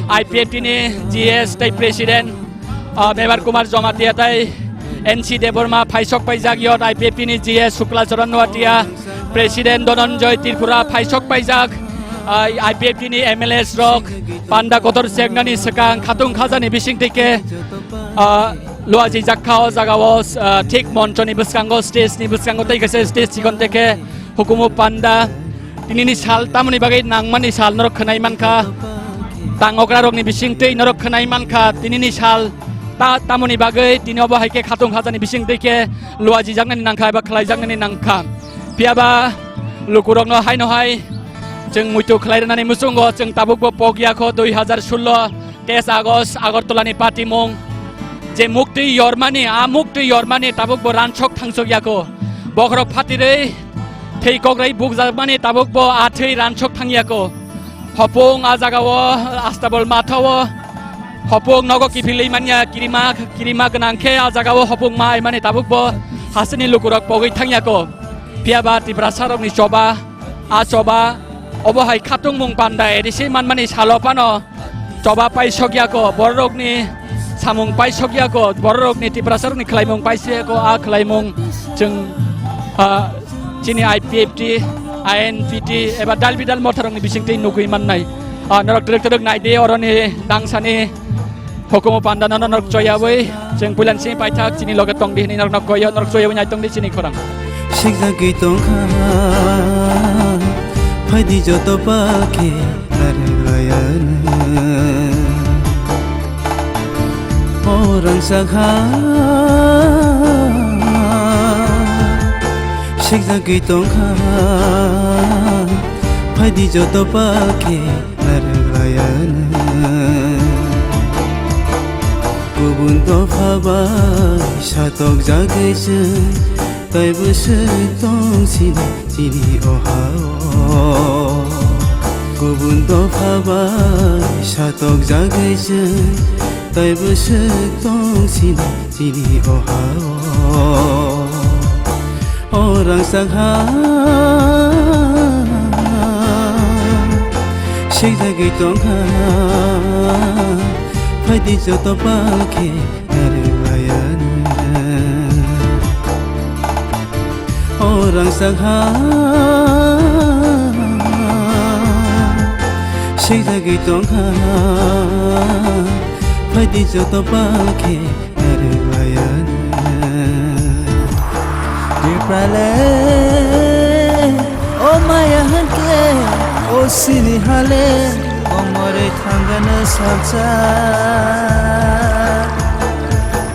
I P F T ni G S tei president, ah, Mebar Kumar Jamatia tei N C Debbarma phai sok paijak yot I P F T ni G S Shukla Charan Noatia, president Dhananjay Tripura phai sok paijak, ah, I P F T ni M L As rok panda kotor chengnani swkang khatung khajani bisingtwi khe, ah, luaji jakha o jaga o, ah, thik monchoni bwskango, stage ni bwskango tei kaisa stage chikon tei khe hukumu panda. Tinini sal tamoni bagwi nangmani sal norok khwnai mankha. Tang okrarokni bisingtwi norok khwnai mankha. Tinini sal ta-, tamoni bagwi tini obo hai khe khatung khajani bisingtwi khe luajijaknani nangkha eba khlaijaknani nangkha. Phiyaba lukurokno haino hai chwng muitu khlai rwnani muchungo chwng tabukbo pokya kho dui hazar sullo. Teis August Agartala ni patimung je muktwi yormani, a muktwi yormani tabuk bo ransok thangsok yako. Bokhorok phatirwi thwi kokrai bukjakmani tabuk bo a thwi ransok thang yako. Hopung a jaga o Astabol matha o hopung nogo kiphilwi manya kirima, kirima gwnang khe a jaga o hopung ma aimani tabuk bo hasteni lukurok pogwi thang yako. Phiyaba Tiprasa rokni choba, a choba obo hai khatungmung panda A D C manmani salo phano choba paisok yako, bororokni samung paisok yako, bororokni Tiprasarokni khlaimung paisok yako, a khlaimung chwng, ah, chini I P F T, I N P T eba dal bidal motharokni bisingtwi nugwi mannai. Ah, norok twrwk twrwk naidi oroni dangsani hukumu pandano norok choyawi chwng puilan simi paithak chini loge tongdi hwnwi norokno koyo, norok choyawi nai tongdi chini khorang. Sikjagwi tongkha, phaidi joto pal khe narwk layano. O rangchak ha, sikjagwi tongkha, phaidi joto pal khe narwk layano. Kubun dopha bai satokjagwi chwng, taibo swk tong sini chini o ha-o. Kubun dopha bai satokjagwi chwng, taibo swk tong sini chini o ha-o. O rangchak ha, sikjagwi tongkha, phaidi joto pal khe narwk layano. O rangchak ha, sikjagwi tongkha, phaidi joto pal khe narwk layano. Tiprale, o maya hwnkhe, o sini hale, o more thangano salsa.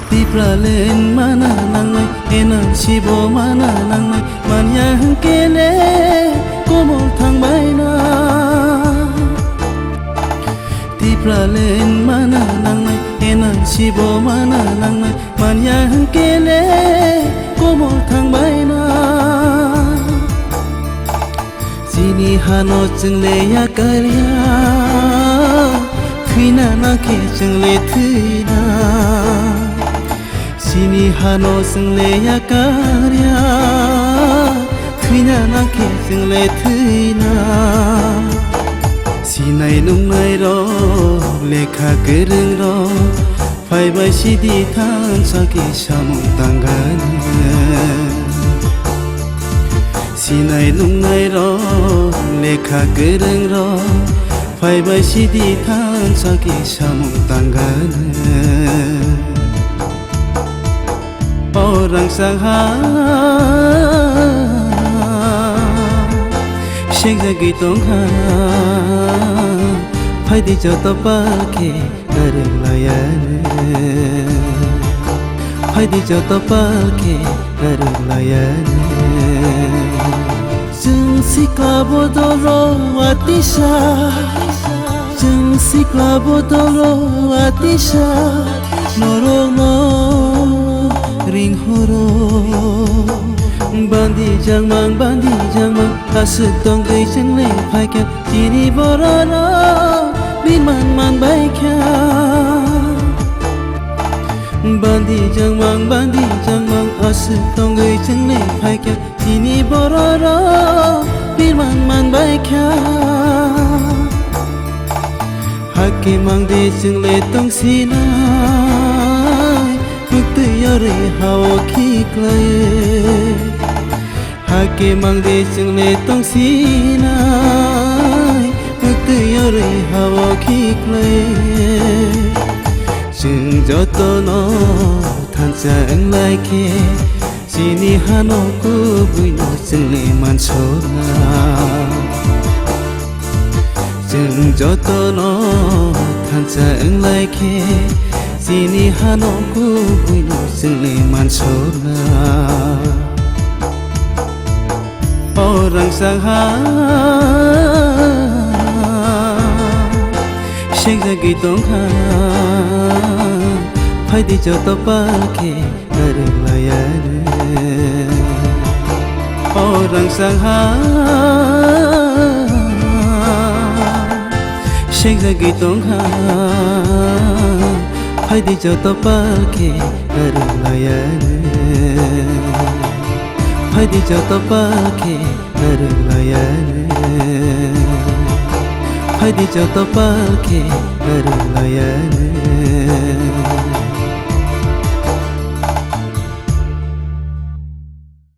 Tiprale mana nangnai, N R C bo mana nangnai, manya hwnkhe le komol thangbaina. Tiprale mana nangnai, N R C bo mana nangnai, manya hwnkhe le komol thangbaina. Chini hano chwng le yakarya, thwina nangkhe chwng le thwina. Chini hano chwng le yakarya, thwina nangkhe chwng le thwina. Sinai nungnai rok, lekha kwrwng rok, phaibai sidi thansa khe samung tangani. Sinai nungnai rok, lekha kwrwng rok, phaibai sidi thansa khe samung tangani. O rangchak ha, sikjagwi tongkha, phaidi joto pal khe narwk layano. Phaidi joto pal khe narwk layano. Chwng sikla bodol rok watisa, chwng sikla bodol rok watisa, norokno ringhoro. Bandi jangmang, bandi jangmang, aswk tongwi chwng le phaikha, chini bororok rimang manbaikha. Bandi jangmang, bandi jangmang, aswk tongwi chwng le phaikha, chini bororok rimang manbaikha. Hakhe mangde chwng le tongsinai, muktwi yorwi hao khiklai. Hakhe mangde chwng le tongsinai, muktwi yorwi hao khiklai. Chwng jotono thansa wnglai khe, chini hano kubui no chwng le mansokna. Chwng jotono thansa wnglai khe, chini hano kubui no chwng le mansokna. O rangchak ha, sengjagwi tongkha, phaidi joto pal khe narwk layano. O rangchak ha, sengjagwi tongkha, phaidi joto pal khe narwk layano. Phaidi joto pal khe narwk layano. Phaidi joto pal khe narwk layano.